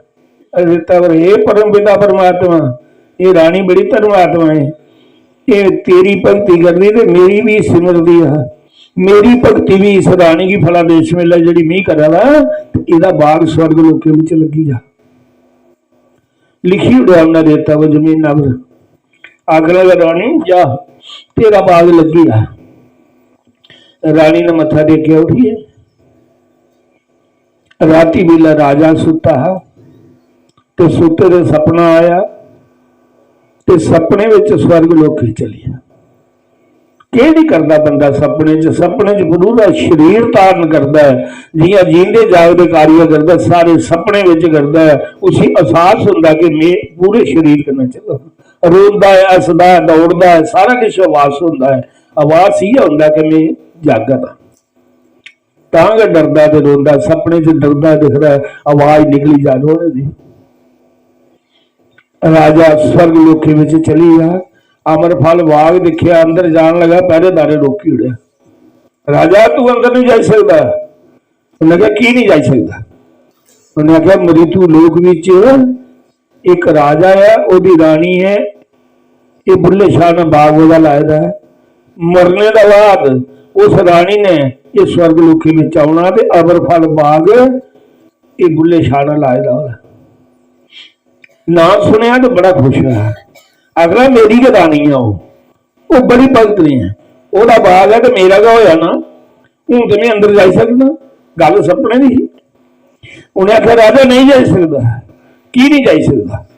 रेता पर, "हे परम पिता परमात्मा, एह् रानी बड़ी धर्मात्मा ऐ, एह् तेरी भक्ति करदी ते मेरी बी सिमरदी ऐ, मेरी भक्ति बी इस रानी गी फला दे, इस बेल्लै जेह्ड़ी में करा दा, ते एह्दा बाग स्वर्ग लोकें बिच लग्गी जा।" लिखी ओड़ेआ उन्नै रेता पर, जमीना पर। आखन लगा, "रानी, जा, तेरा बाग लग्गी जा।" रानी ने मत्था टेकेआ उठियै। राती बेल्लै राजा सुत्ता हा ते सुत्ते दे सपना आया ते सपने बिच स्वर्ग लोके चली गेआ। केह् नहीं करदा बंदा सपने च? सपने च पूरा शरीर धारण करदा ऐ, जियां जींदे जागदे कार्य करदा, सारे सपने बिच करदा ऐ। उसी एहसास होंदा कि में पूरे शरीर कन्नै चला दा। रोंदा ऐ, हसदा ऐ, दौड़दा ऐ, सारा किश आभास होंदा ऐ। आभास इयै होंदा कि में जागा दा। तां गै डरदा ते रोंदा, सपने च डरदा दिखदा ऐ, आवाज निकली जा रोने दी। राजा स्वर्ग लोके विच चली गेआ। अमरफल बाग दिक्खेआ, अंदर जान लगा, पैह्रेदारे रोकी ओड़ेआ। "राजा, तू अंदर नहीं जाई सकदा।" उन्हें कहा, "की नहीं जाई सकदा?" उन्हें कहा, "मृत्यु लोक विच एक राजा है, ओदी रानी है, ये बुल्ले शाह ने बाग ओदा लाए दा है। मरने दे बाद उस रानी ने ये स्वर्ग लोके विच औना ते अमरफल बाग ये बुल्ले शाह ने लाए दा होना।" नाम सुनेआ ते बड़ा खुश होया। आखदा, "मेरी गै रानी ऐ ओह्, ओह् बड़ी भगत ऐ, ओह्दा बाग ऐ ते मेरा गै होया ना, हून ते में अंदर जाई सकना।" गल्ल सपने दी ही। उ'नें आखेआ, "राजा नेईं जाई सकदा।" "की नेईं जाई सकदा?"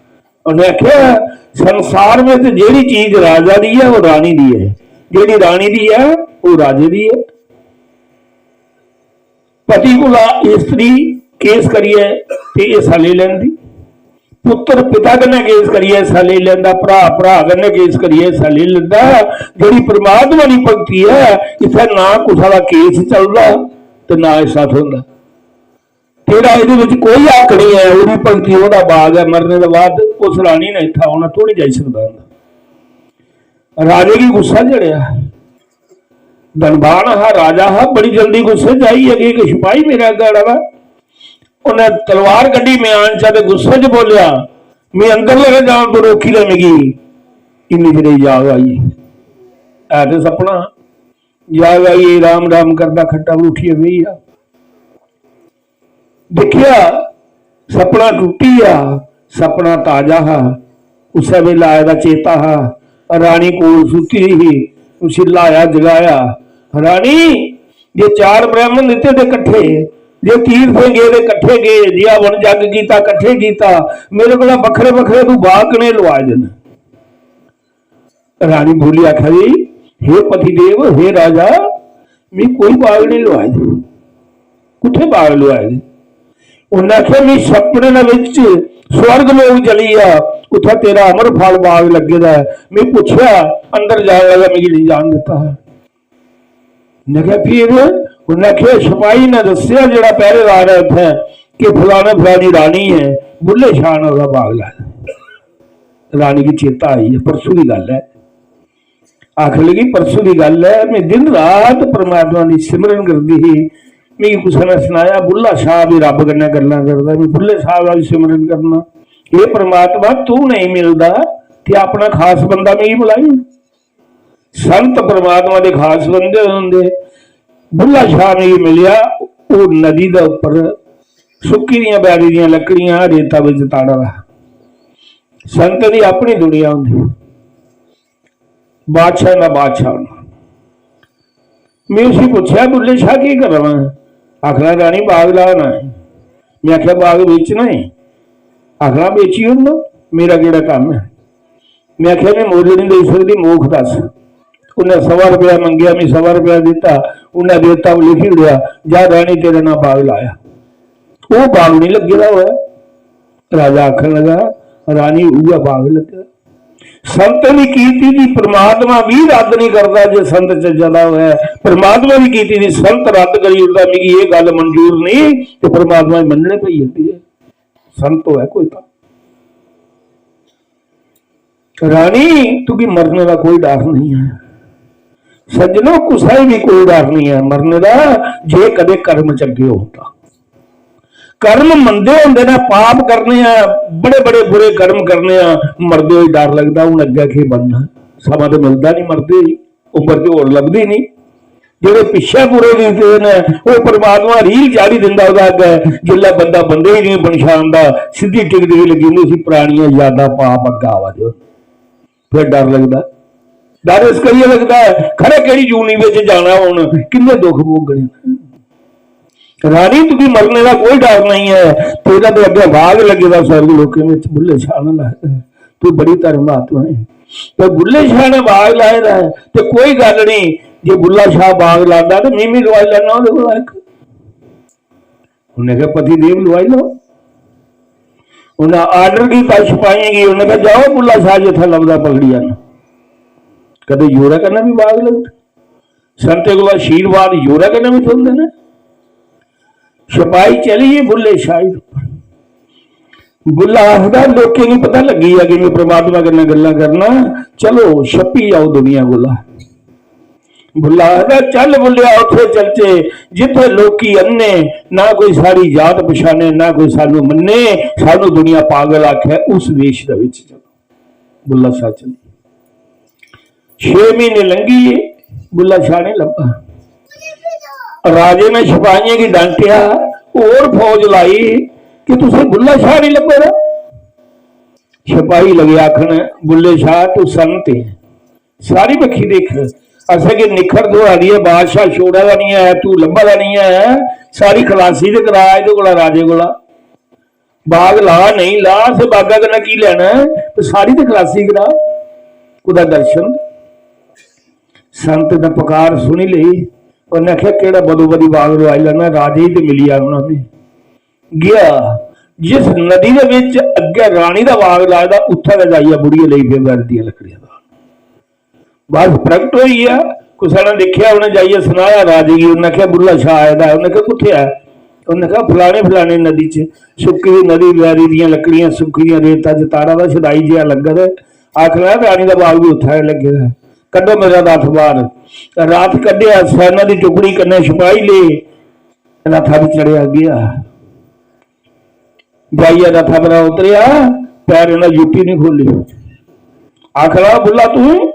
उ'नें आखेआ, "संसार बिच जेह्ड़ी चीज राजा दी ऐ, ओह् रानी दी ऐ, जेह्ड़ी रानी दी ऐ, ओह् राजे दी ऐ।" पति कोला स्त्री केस करियै ते हिस्सा लेई लैंदी, पुत्र पिता कन्नै केस करियै हिस्सा लेई लैंदा, भ्रा भ्रा कन्नै केस करियै हिस्सा लेई लैंदा। जेह्ड़ी परमात्मा दी भक्ति ऐ, इत्थै ना कुसै दा केस चलदा ते ना हिस्सा थ्होंदा। तेरा एह्दे बिच कोई हक निं ऐ, ओह्दी भक्ति ओह्दा बाग ऐ, मरने दे बाद उस रानी ने इत्थै औना, तूं निं जाई सकदा। राजे गी गुस्सा चढ़ेआ। धनवान हा, राजा हा, बड़ी जल्दी गुस्से च आई गेआ कि इक सिपाही मेरे अग्गें अड़ा दा। उन्नै तलवार कड्ढी म्यान चा ते गुस्से च बोलेआ, "में अंदर लगा जान, तू रोकी ले मिगी।" इन्नी चिरे जाग आई। है ते सपना। जाग आई, राम राम करदा खट्टा पर उठियै बेही गेआ। दिक्खेआ, सपना टुट्टी गेआ, सपना ताजा हा। उस्सै बेल्लै आए दा चेता हा, रानी कोल सुत्ती दी ही, उसी ल्हाया, जगाया। "रानी, जे चार ब्राह्मण दित्ते ते कट्ठे, जे तीर्थें गे ते कट्ठे गे, जे हवन जग कीता कट्ठे कीता, मेरे कोला बक्खरे बक्खरे तू बाग कनेह् लोआए दे न?" रानी बोली, आखा दी, "हे पतिदेव, हे राजा, मी कोई बाग नहीं लोआए दे।" "कुत्थै बाग लोआए दे?" उन्नै आखेआ, "मी सपने दे बिच स्वर्ग लोक चली गेआ, उत्थै तेरा अमर फल बाग लग्गे दा ऐ। में पुच्छेआ, अंदर जान लगा, मिगी नेईं जान दित्ता। उन्नै आखेआ, "फिर?" उन्नै आखेआ, "सपाही ने दस्सेआ, जेह्ड़ा पैह्रेदार ऐ उत्थै, कि फलाने फलानी रानी ऐ, बुल्ले शाह ने ओह्दा बाग लाए दा।" रानी गी चेता आई ऐ, परसों दी गल्ल ऐ। आखन लगी, "परसों दी गल्ल ऐ, में दिन रात परमात्मा दी सिमरन करदी ही। मिगी कुसै ने सनाया, बुल्ला शाह बी रब कन्नै गल्लां करदा, में बुल्ले शाह दा बी सिमरन करना। हे परमात्मा, तू नेईं मिलदा ते अपना खास बंदा मिगी बुलाई।" संत परमात्मा दे खास बंदे होंदे। बुल्ला शाह मिगी मिलेआ, ओह् नदी दे उप्पर सुक्की दियां बैरी दियां लकड़ियां, रेता बिच ताड़ा दा। संत दी अपनी दुनिया होंदी, बादशाह दा बादशाह होंदा। में उसी पुच्छेआ, "बुल्ले शाह, केह् करना?" आखना, "रानी, बाग लाना है।" में आखेआ, "बाग बेचना है?" आखना, "बेची ओड़ना, मेरा केह्ड़ा कम्म ऐ।" में आखेआ, "में मुल्ल निं देई सकदी, मोख दस्स।" उन्नै सवा रपेआ मंगेआ, में सवा रपेआ दित्ता, उन्नै देता, ओह् लिखी ओड़ेआ, "जा रानी, तेरे नां बाग लाया।" ओह् बाग निं लग्गे दा होऐ। राजा आखन लगा, "रानी, उ'ऐ बाग लग्गे दा।" संतें दी कीर्ति दी परमात्मा बी रद्द निं करदा। जे संत चज्जा दा होऐ, परमात्मा दी कीर्ति दी संत रद्द करी ओड़दा, "मिगी एह् गल्ल मंजूर निं", ते परमात्मा गी मन्नने पेई जंदी ऐ। संत होऐ कोई तां। रानी, तुगी मरने दा कोई डर नहीं है। सज्जनो, कुसै गी बी कोई डर नहीं है मरने दा, जे कदे कर्म चंगे होन तां। कर्म मंदे होंदे ने, पाप करने आ, बड़े बड़े बुरे कर्म करने आ, मरदे होई डर लगदा, हून अग्गें केह् बनना, समां ते मिलदा नहीं मरदे होई। उम्र ते होर लभदी निं। जेह्ड़े पिच्छें बुरे दिखदे न, ओह् परमात्मा रील चाढ़ी दिंदा ओह्दे अग्गें। जिसलै बंदा बंदे गी निं पन्छानदा, सिद्धी टिक टिक लग्गी जंदी, उसी परानियां यादां पाप अग्गें आवा दे होंदे। फिर डर लगदा। डर इस करियै लगदा ऐ, खरै केह्ड़ी जूनी बिच जाना, हून किन्ने दुख भोगने। रानी, तुगी मरने दा कोई डर नहीं ऐ, तेरा ते अग्गें बाग लग्गे दा स्वर्ग लोकें बिच, बुल्ले शाह ने लाए दा ऐ। तू बड़ी धर्म आत्मा है। ते बुल्ले शाह ने बाग लाए दा ऐ, ते कोई गल्ल नहीं, जे बुल्ला शाह बाग लांदा ते में बी लुआई लैना ओह्दे कोला इक। उन्नै आखेआ, "पति देव, लुआई लैओ।" उन्नै आर्डर कीता सपाहियें गी, उन्नै आखेआ, "जाओ, बुल्ला शाह जित्थै लभदा पकड़ी आह्नो।" कदें जोरै कन्नै बी बाग लगदे, संतें कोला आशीर्वाद जोरै कन्नै बी थ्होंदे न। सपाही चली गे बुल्ले शाह दे उप्पर। बुल्ला आखदा, "लोकें गी पता लग्गी गेआ कि में परमात्मा कन्नै गल्लां करना, चलो छप्पी जाओ दुनिया कोला।" बुल्ला आखदा, "चल बुल्लेआ, उत्थे चलचे जित्थे लोकी अन्ने, ना कोई सारी जात पछाने, ना कोई सानू मन्ने, सानू दुनिया पागल आखे, उस देश दे विच चलो।" बुल्ला शाह चली। छे महीने लंघी गे, बुल्ला शाह नहीं लब्भा। राजे ने सिपाहियें गी डांटेआ, होर फौज लाई कि तुसें बुल्ला शाह नहीं लब्भा दा। सिपाही लगे आखन, "बुल्ले शाह, तू संत है, सारी बक्खी दिक्ख, असें गी निक्खर थ्होआ दी ऐ, बादशाह छोड़ा दा नहीं ऐ, तू लब्भा दा नहीं ऐ, सारी खलासी ते करा एह्दे कोला, राजे कोला। बाग ला, नहीं ला, असें बागा कन्नै की लैना ऐ, ते सारी ते खलासी करा, कुदा दर्शन।" संत ने पुकार सुनी लेई, उन्नै आखेआ, "केह्ड़ा बदो बदी बाग लोआई लैना, राजे गी ते मिली आना में।" गया, जिस नदी दे बिच अग्गें रानी दा बाग लाए दा, उत्थै गै जाइयै बुढ़ियै लेई पे बैरी दियां लकड़ियां दा। बस प्रगट होई गेआ, कुसै ने दिक्खेआ, उ'नें जाइयै सनाया राजे गी, उ'न्नै आखेआ, "बुल्ला शाह आए दा ऐ।" उ'न्नै आखेआ, "कुत्थै ऐ?" उ'न्नै आखेआ, "फलानी फलानी नदी च, सुक्की दी नदी, बैरी दियां लकड़ियां, सुक्की दियां, रेता च ताड़ा दा छदाई जेहा लग्गे दा ऐ। आखना रानी दा बाग बी उत्थै गै लग्गे दा ऐ। कड्ढो मेरा रथ बाहर।" रथ कड्ढेआ, सैना दी टुकड़ी कन्नै सिपाही ले, रथा पर चढ़ेआ गेआ। जाइयै रथा परा उतरेआ, पैरें दा जुत्ती नहीं खोली। आखना, "बुल्ला तू?"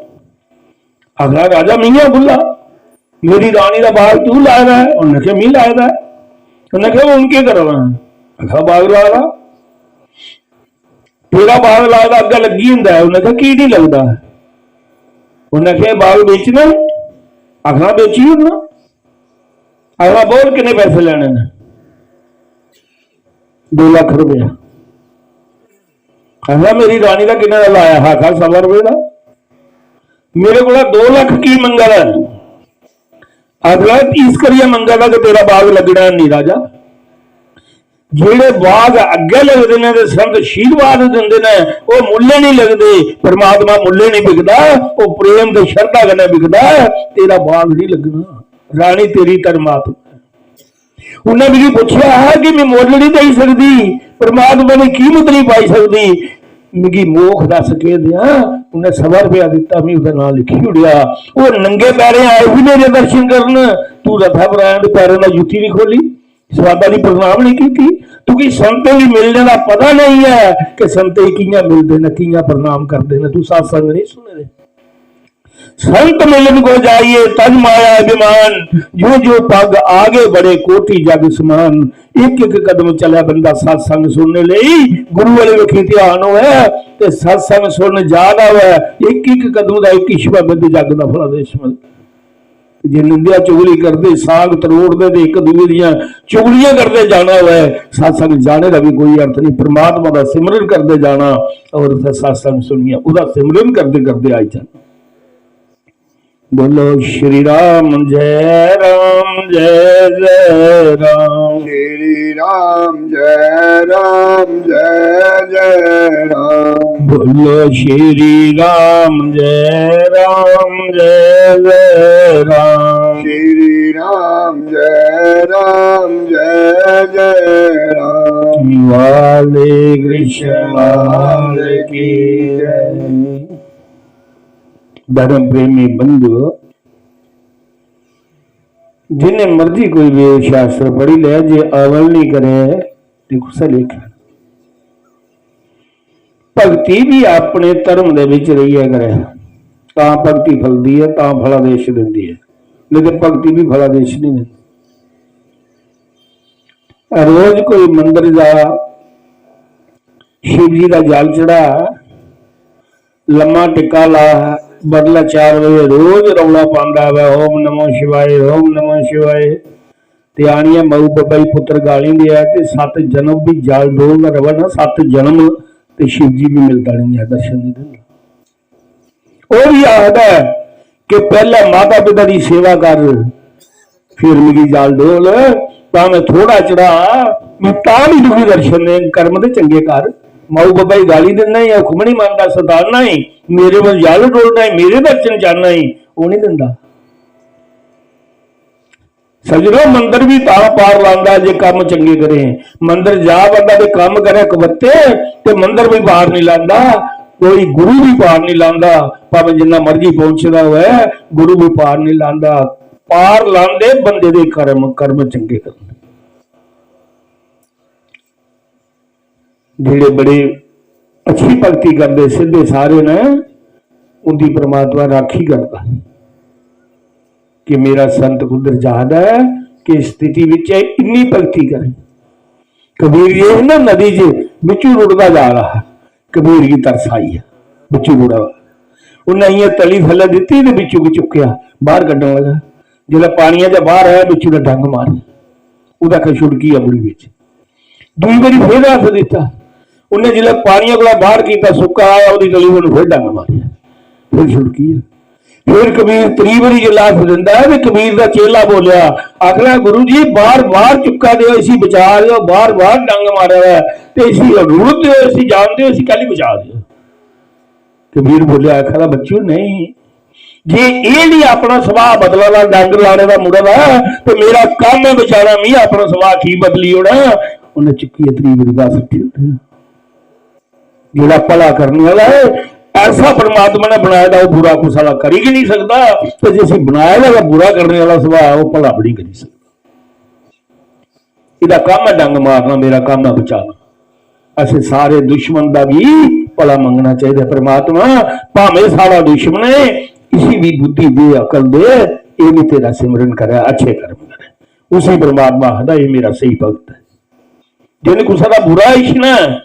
आखना, "राजा, मियां बुल्ला, मेरी रानी दा बाग तू लाए दा ऐ?" उन्नै आखेआ, "मी लाए दा ऐ।" उन्नै आखेआ, "हून केह् करना?" आखना, "बाग ला दा।" "तेरा बाग लाए दा अग्गें लग्गी जंदा ऐ।" उन्नै आखेआ, "की नहीं लगदा?" उन्नै आखेआ, "बाग बेचना ऐ?" आखना, "बेची ओड़ना।" आखना, "बोल, किन्ने पैसे लैने न?" "दो लक्ख रुपया।" आखना, "मेरी रानी दा किन्ने दा लाया हा?" आखा, "सवा रुपये दा।" "मेरे कोला दो लक्ख की मंगा दा है?" आखना, "इस करियै मंगा दा कि तेरा बाग लग्गना है नहीं, राजा। जेह्ड़े बाग अग्गें लगदे न ते संत आशीर्वाद दिंदे न, ओह् मुल्लें नहीं लगदे। परमात्मा मुल्लें नहीं बिकदा, ओह् प्रेम ते श्रद्धा कन्नै बिकदा ऐ। तेरा बाग नहीं लगना, रानी तेरी धर्मात्मा ऐ। उन्नै मिगी पुच्छेआ हा कि मैं मुल्ल नहीं देई सकदी, परमात्मा दी कीमत नहीं पाई सकदी, मिगी मोख दस केह् देआं? उन्नै सवा रपेआ दित्ता, मैं ओह्दा नांऽ लिखी ओड़ेआ। ओह् नंगे पैरें आए ही मेरे दर्शन करन, तू रथा पर आया ते पैरें दा जुत्ती नहीं खोली, स्वादा दी प्रणाम नहीं कीती। तुगी संतें गी मिलने दा पता नहीं ऐ कि संतें गी कि'यां मिलदे न, कि'यां प्रणाम करदे न, तू सत्संग नहीं सुने दे। संत मिलन को जाइए तज माया अभिमान, जो जो पग आगे बढ़े कोटि जग समान। एक एक कदम चले बंदा सत्संग सुनने ले, गुरु वाले बखी ध्यान होए ते सत्संग सुनने जाना होए, एक एक कदम का एक ईश्वर बंद जग का फला देश में। जे निंदिया चुगली करते, साग तरोड़ते ते एक दूए दियां चुगलियां करते जाना होए, सत्संग जाने का भी कोई अर्थ नहीं। परमात्मा का सिमरन करते जाना और फिर सत्संग सुनिए, उसका सिमरन करते करते आई जाना। बोलो श्री राम जय राम जय जय राम। श्री राम जय राम जय जय राम। बोलो श्री राम जय राम जय जय राम। श्री राम जय राम जय जय राम। वाले कृष्ण लाल की जय। धर्म प्रेमी बंधु, जिन्हें मर्जी कोई वेद शास्त्र पढ़ी ले, जे अमल नहीं करे, ते कुसै लेखा। भक्ति भी अपने धर्म दे विच रहियै करे, तां भक्ति फलदी ऐ, तां फलादेश दिंदी ऐ, लेकिन भक्ति भी फलादेश नहीं दिंदी। रोज कोई मंदिर जा, शिव जी दा जल चढ़ा, लम्मा टिक्का ला, बडलै चार बजे रोज रौला पांदा वै, "ओम नमो शिवाय, ओम नमो शिवाय।" ते आनियै माऊ बब्बै गी पुत्तर गालीं देआ ते सत्त जन्म भी जल डोलदा र'वै ना, सत्त जन्म, ते शिव जी भी मिलदा निं ऐ, दर्शन निं दिंदा। ओह् भी आखदा ऐ कि पैह्लै माता पिता दी सेवा कर, फिर मिगी जल डोल, भामें थोड़ा चढ़ा, मैं तां भी तुगी दर्शन देंग, कर्म ते चंगे कर। माऊ बब्बै गी गाली दिन्ना ई, हुक्म निं मनदा, सताना ई, मेरे पर जल डोलना ई, मेरे दर्शन चाहना ई, ओह् निं दिंदा। सज्जनो, मंदर भी तां पार लांदा जे कम्म चंगे करे। मंदर जा बंदा ते कम्म करे कबत्ते, ते मंदर भी पार निं लांदा। कोई गुरु भी पार निं लांदा, भावें जिन्ना मर्जी पहुंचे दा होऐ, गुरु भी पार निं लांदा। पार लांदे बंदे दे कर्म, कर्म चंगे करने। जेह्ड़े बड़े अच्छी भक्ति करदे, सिद्धे सारे न, उंदी परमात्मा राखी करदा कि मेरा संत कुद्धर जा दा ऐ, किस स्थिति विच ऐ, इन्नी भक्ति करे। कबीर जी ना नदी च बिच्चू रुढ़दा जा रहा, कबीर गी तरस आई ऐ, बिच्चू रुढ़ा दा। उन्नै इ'यां तली थल्लै दित्ती ते बिच्चू गी चुक्केआ, बाहर कड्ढन लगा। जिसलै पानियै चा बाहर आया, बिच्चू ने डंग मारी, ओह्दा आखै छुड़की अपनी बिच। दूई बारी फिर हत्थ दित्ता, उन्नै जिसलै पानियै कोला बाहर कीता, सुक्का आया, ओह्दी तली उन्नै फिर डंग मारी, फिर छुड़की। फिर कबीर त्री बारी जिसलै हत्थ दिंदा ऐ ते कबीर दा चेला बोलेआ, आखदा, "गुरु जी, बार बार चुक्का देओ, इसी बचा देओ, बार बार डंग मारा दा ऐ, ते इसी रुढ़ देओ, इसी जान देओ, इसी कैल्ली बचा देओ?" कबीर बोलेआ, आखदा, "बच्चो, नहीं, जे एह् निं अपना सुभाऽ बदला दा, डंग लाने दा मुड़ा दा, ते मेरा कम्म ऐ बचाना, मी अपना सुभाऽ की बदली ओड़ां?" उन्नै चुक्कियै त्री बारी बाहर सुट्टी ओड़ेआ। जेह्ड़ा भला करने आह्ला ऐ, ऐसा परमात्मा ने बनाए दा, ओह् बुरा कुसै दा करी गै निं सकदा। ते जिसी बनाए दा गै बुरा करने आह्ला सुभाऽ, ओह् भला बी निं करी सकदा। एह्दा कम्म ऐ डंग मारना, मेरा कम्म ऐ बचाना। असें सारे दुश्मन दा बी भला मंगना चाहिदा। परमात्मा, भामें साढ़ा दुश्मन ऐ, इसी बी बुद्धि दे, अकल दे, एह् बी तेरा सिमरन करै, अच्छे कर्म करै। उसी परमात्मा आखदा, "एह् मेरा स्हेई भगत ऐ।" जिन कुसै दा बुरा इच्छना ऐ,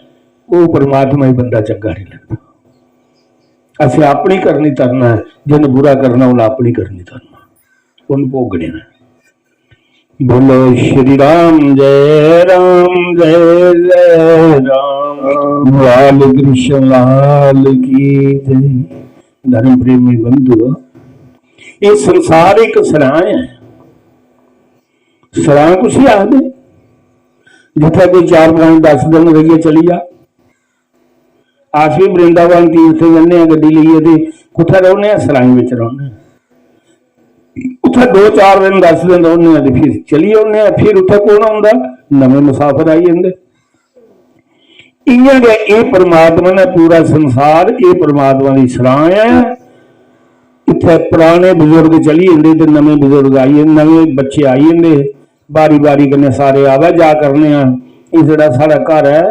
ओह् परमात्मा गी बंदा चंगा नहीं लगदा। असें अपनी करनी तरना ऐ, जिन बुरा करना, उन्नै अपनी करनी तरना, उन्न भोगने न। बोलो श्री राम जय राम जय जय राम। लाल कृष्ण लाल की जय। धर्म प्रेमी बंधुओ, ये संसार एक सराय है। सराय कुसी आखदे? जित्थै कोई चार पंज दस दिन रेहियै चली जा। अस बी वृंदावन तीर्थ जन्ने आं गड्डी लेइयै, ते कुत्थै रौह्ने आं? सराएं बिच रौह्ने आं। उत्थै दो चार दिन, दस दिन रौह्ने आं ते फिर चली औन्ने आं। फिर उत्थै कौन औंदा? नमें मुसाफर आई जंदे। इ'यां गै एह् परमात्मा ने पूरा संसार, एह् परमात्मा दी सरां ऐ। इत्थै पराने बजुर्ग चली जंदे ते नमें बजुर्ग आई जंदे, नमें बच्चे आई जंदे। बारी बारी कन्नै सारे आवै जा करने आं। एह् जेह्ड़ा साढ़ा घर ऐ,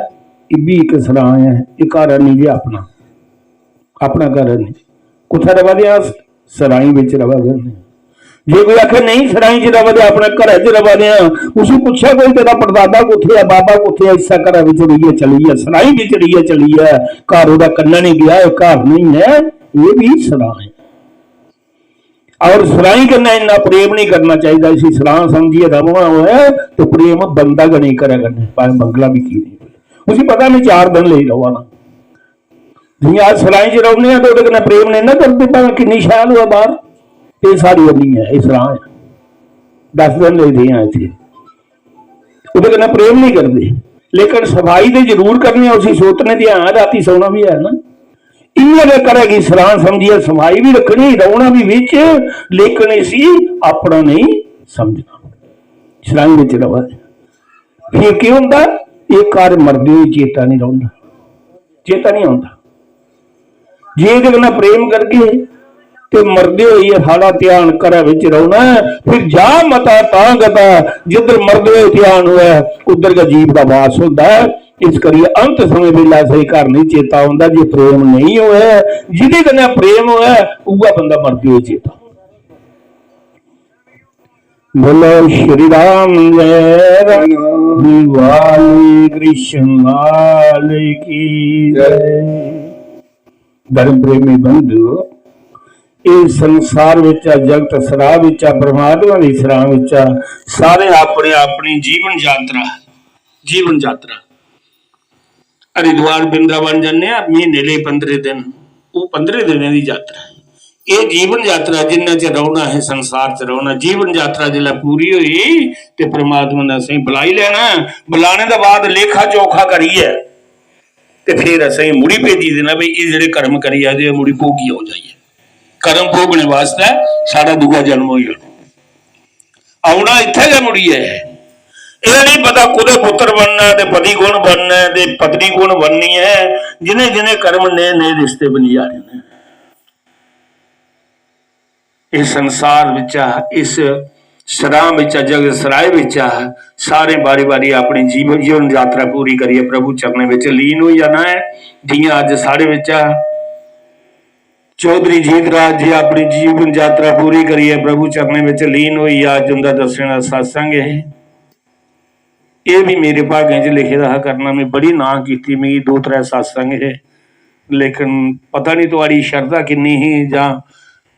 एह् बी इक सरां ऐ। एह् घर है निं जे अपना, अपना घर है निं। कुत्थै र'वा दे आं अस? सराईं बिच र'वा दे आं। जे कोई आखे, "नेईं, सराईं च र'वा दे, अपने घरै च र'वा दे आं," उसी पुच्छेआ कोई, "तेरा परदादा कुत्थै ऐ, बाबा कुत्थै ऐ?" इस्सै घरै बिच रेहियै चली ऐ, सराईं बिच रेहियै चली ऐ, घर ओह्दा कन्नै निं गेआ, एह् घर नेईं ऐ, एह् बी सरां ऐ। और सराईं कन्नै इन्ना प्रेम निं करना चाहिदा, इसी सरां समझियै रौह्ना होऐ ते प्रेम बनदा गै नेईं घरै कन्नै, भाएं बंगला बी की नेईं होऐ। उसी पता में चार दिन लेई र'वा ना। जि'यां अस सराईं च रौह्ने आं ते ओह्दे कन्नै प्रेम नेईं ना करदे, भाएं किन्नी शैल होऐ बाह्र। एह् साढ़ी नेईं ऐ, एह् सरां ऐ। दस दिन लेई रेह् आं इत्थै, ओह्दे कन्नै प्रेम नेईं करदे, लेकिन सफाई ते जरूर करनी ऐ, उसी सोतने ते हां, रातीं सौना बी ऐ ना। इ'यां गै घरै गी सरां समझियै सफाई बी रक्खनी, रौह्ना बी बिच, लेकिन इसी अपना नेईं समझना। सराईं बिच र'वा दे। फिर केह् होंदा? एह् घर मरदे होई चेता निं रौंह्दा, चेता निं औंदा। जे एह्दे कन्नै प्रेम करगे ते मरदे होई साढ़ा ध्यान घरै बिच रौह्ना ऐ, फिर जा मता तां गता, जिद्धर मरदे होई ध्यान होऐ उद्धर गै जीव दा वास होंदा ऐ। इस करियै अंत समें बेल्लै असेंगी घर नेईं चेता औंदा, जे प्रेम नेईं होऐ। जिदे कन्नै प्रेम होऐ उ'ऐ बंदा मरदे होई चेता। बोलो श्री राम जय राम, वाली कृष्ण लाल की जय। धर्म प्रेमी बंधु, इस संसार विच, जगत सराह विच, परमात्मा दी सराह विच सारे अपनी अपनी जीवन यात्रा, जीवन यात्रा। हरिद्वार वृंदावन जन्ने आं, म्हीने लेई पंदरें दिन, ओह् पंदरें दिनें दी यात्रा ऐ। एह् जीवन यात्रा, जिन्ना चिर रौह्ना असें संसार च रौह्ना, जीवन यात्रा जिसलै पूरी होई ते परमात्मा ने असेंगी बुलाई लैना। बुलाने दे बाद लेखा चोखा करियै ते फिर असेंगी मुड़ी भेजी देना, भई एह् जेह्ड़े कर्म करी आए दे, मुड़ी भोगी आओ जाइयै। कर्म भोगने वास्तै साढ़ा दूआ जन्म होई जाना। औना इत्थै गै मुड़ियै। एह् निं पता कुतै पुत्तर बनना ऐ ते पति कु'न बनना ऐ ते पत्नी कु'न बननी ऐ। जि'नें जि'नें कर्म नए नए रिश्ते बनी जाने न। इस संसार बिच्चा, इस सरां बिच्चा, जगत सराय बिच्चा सारें बारी बारी अपनी जीवन, जीवन यात्रा पूरी करियै प्रभु चरणें बिच लीन होई जाना ऐ। जि'यां अज्ज साढ़े बिच्चा चौधरी जीत राज जी अपनी जीवन यात्रा पूरी करियै प्रभु चरणें बिच लीन होई, अज्ज उं'दा दस्सें दा सत्संग ऐ। एह् बी मेरे भागें च लिखे दा हा करना, में बड़ी नां कीती, मिगी दो त्रै सत्संग हे, लेकिन पता निं थुआढ़ी शरधा किन्नी ही जां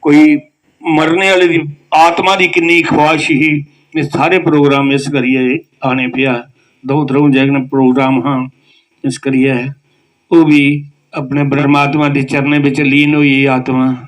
कोई मरने आह्ले दी आत्मा दी किन्नी ख्वाहिश ही, में सारे प्रोग्राम मिस करियै आने पेआ। द'ऊं त्र'ऊं जगह प्रोग्राम हा, इस करियै ओह् बी अपने परमात्मा दे चरणें बिच लीन होई गेई आत्मा।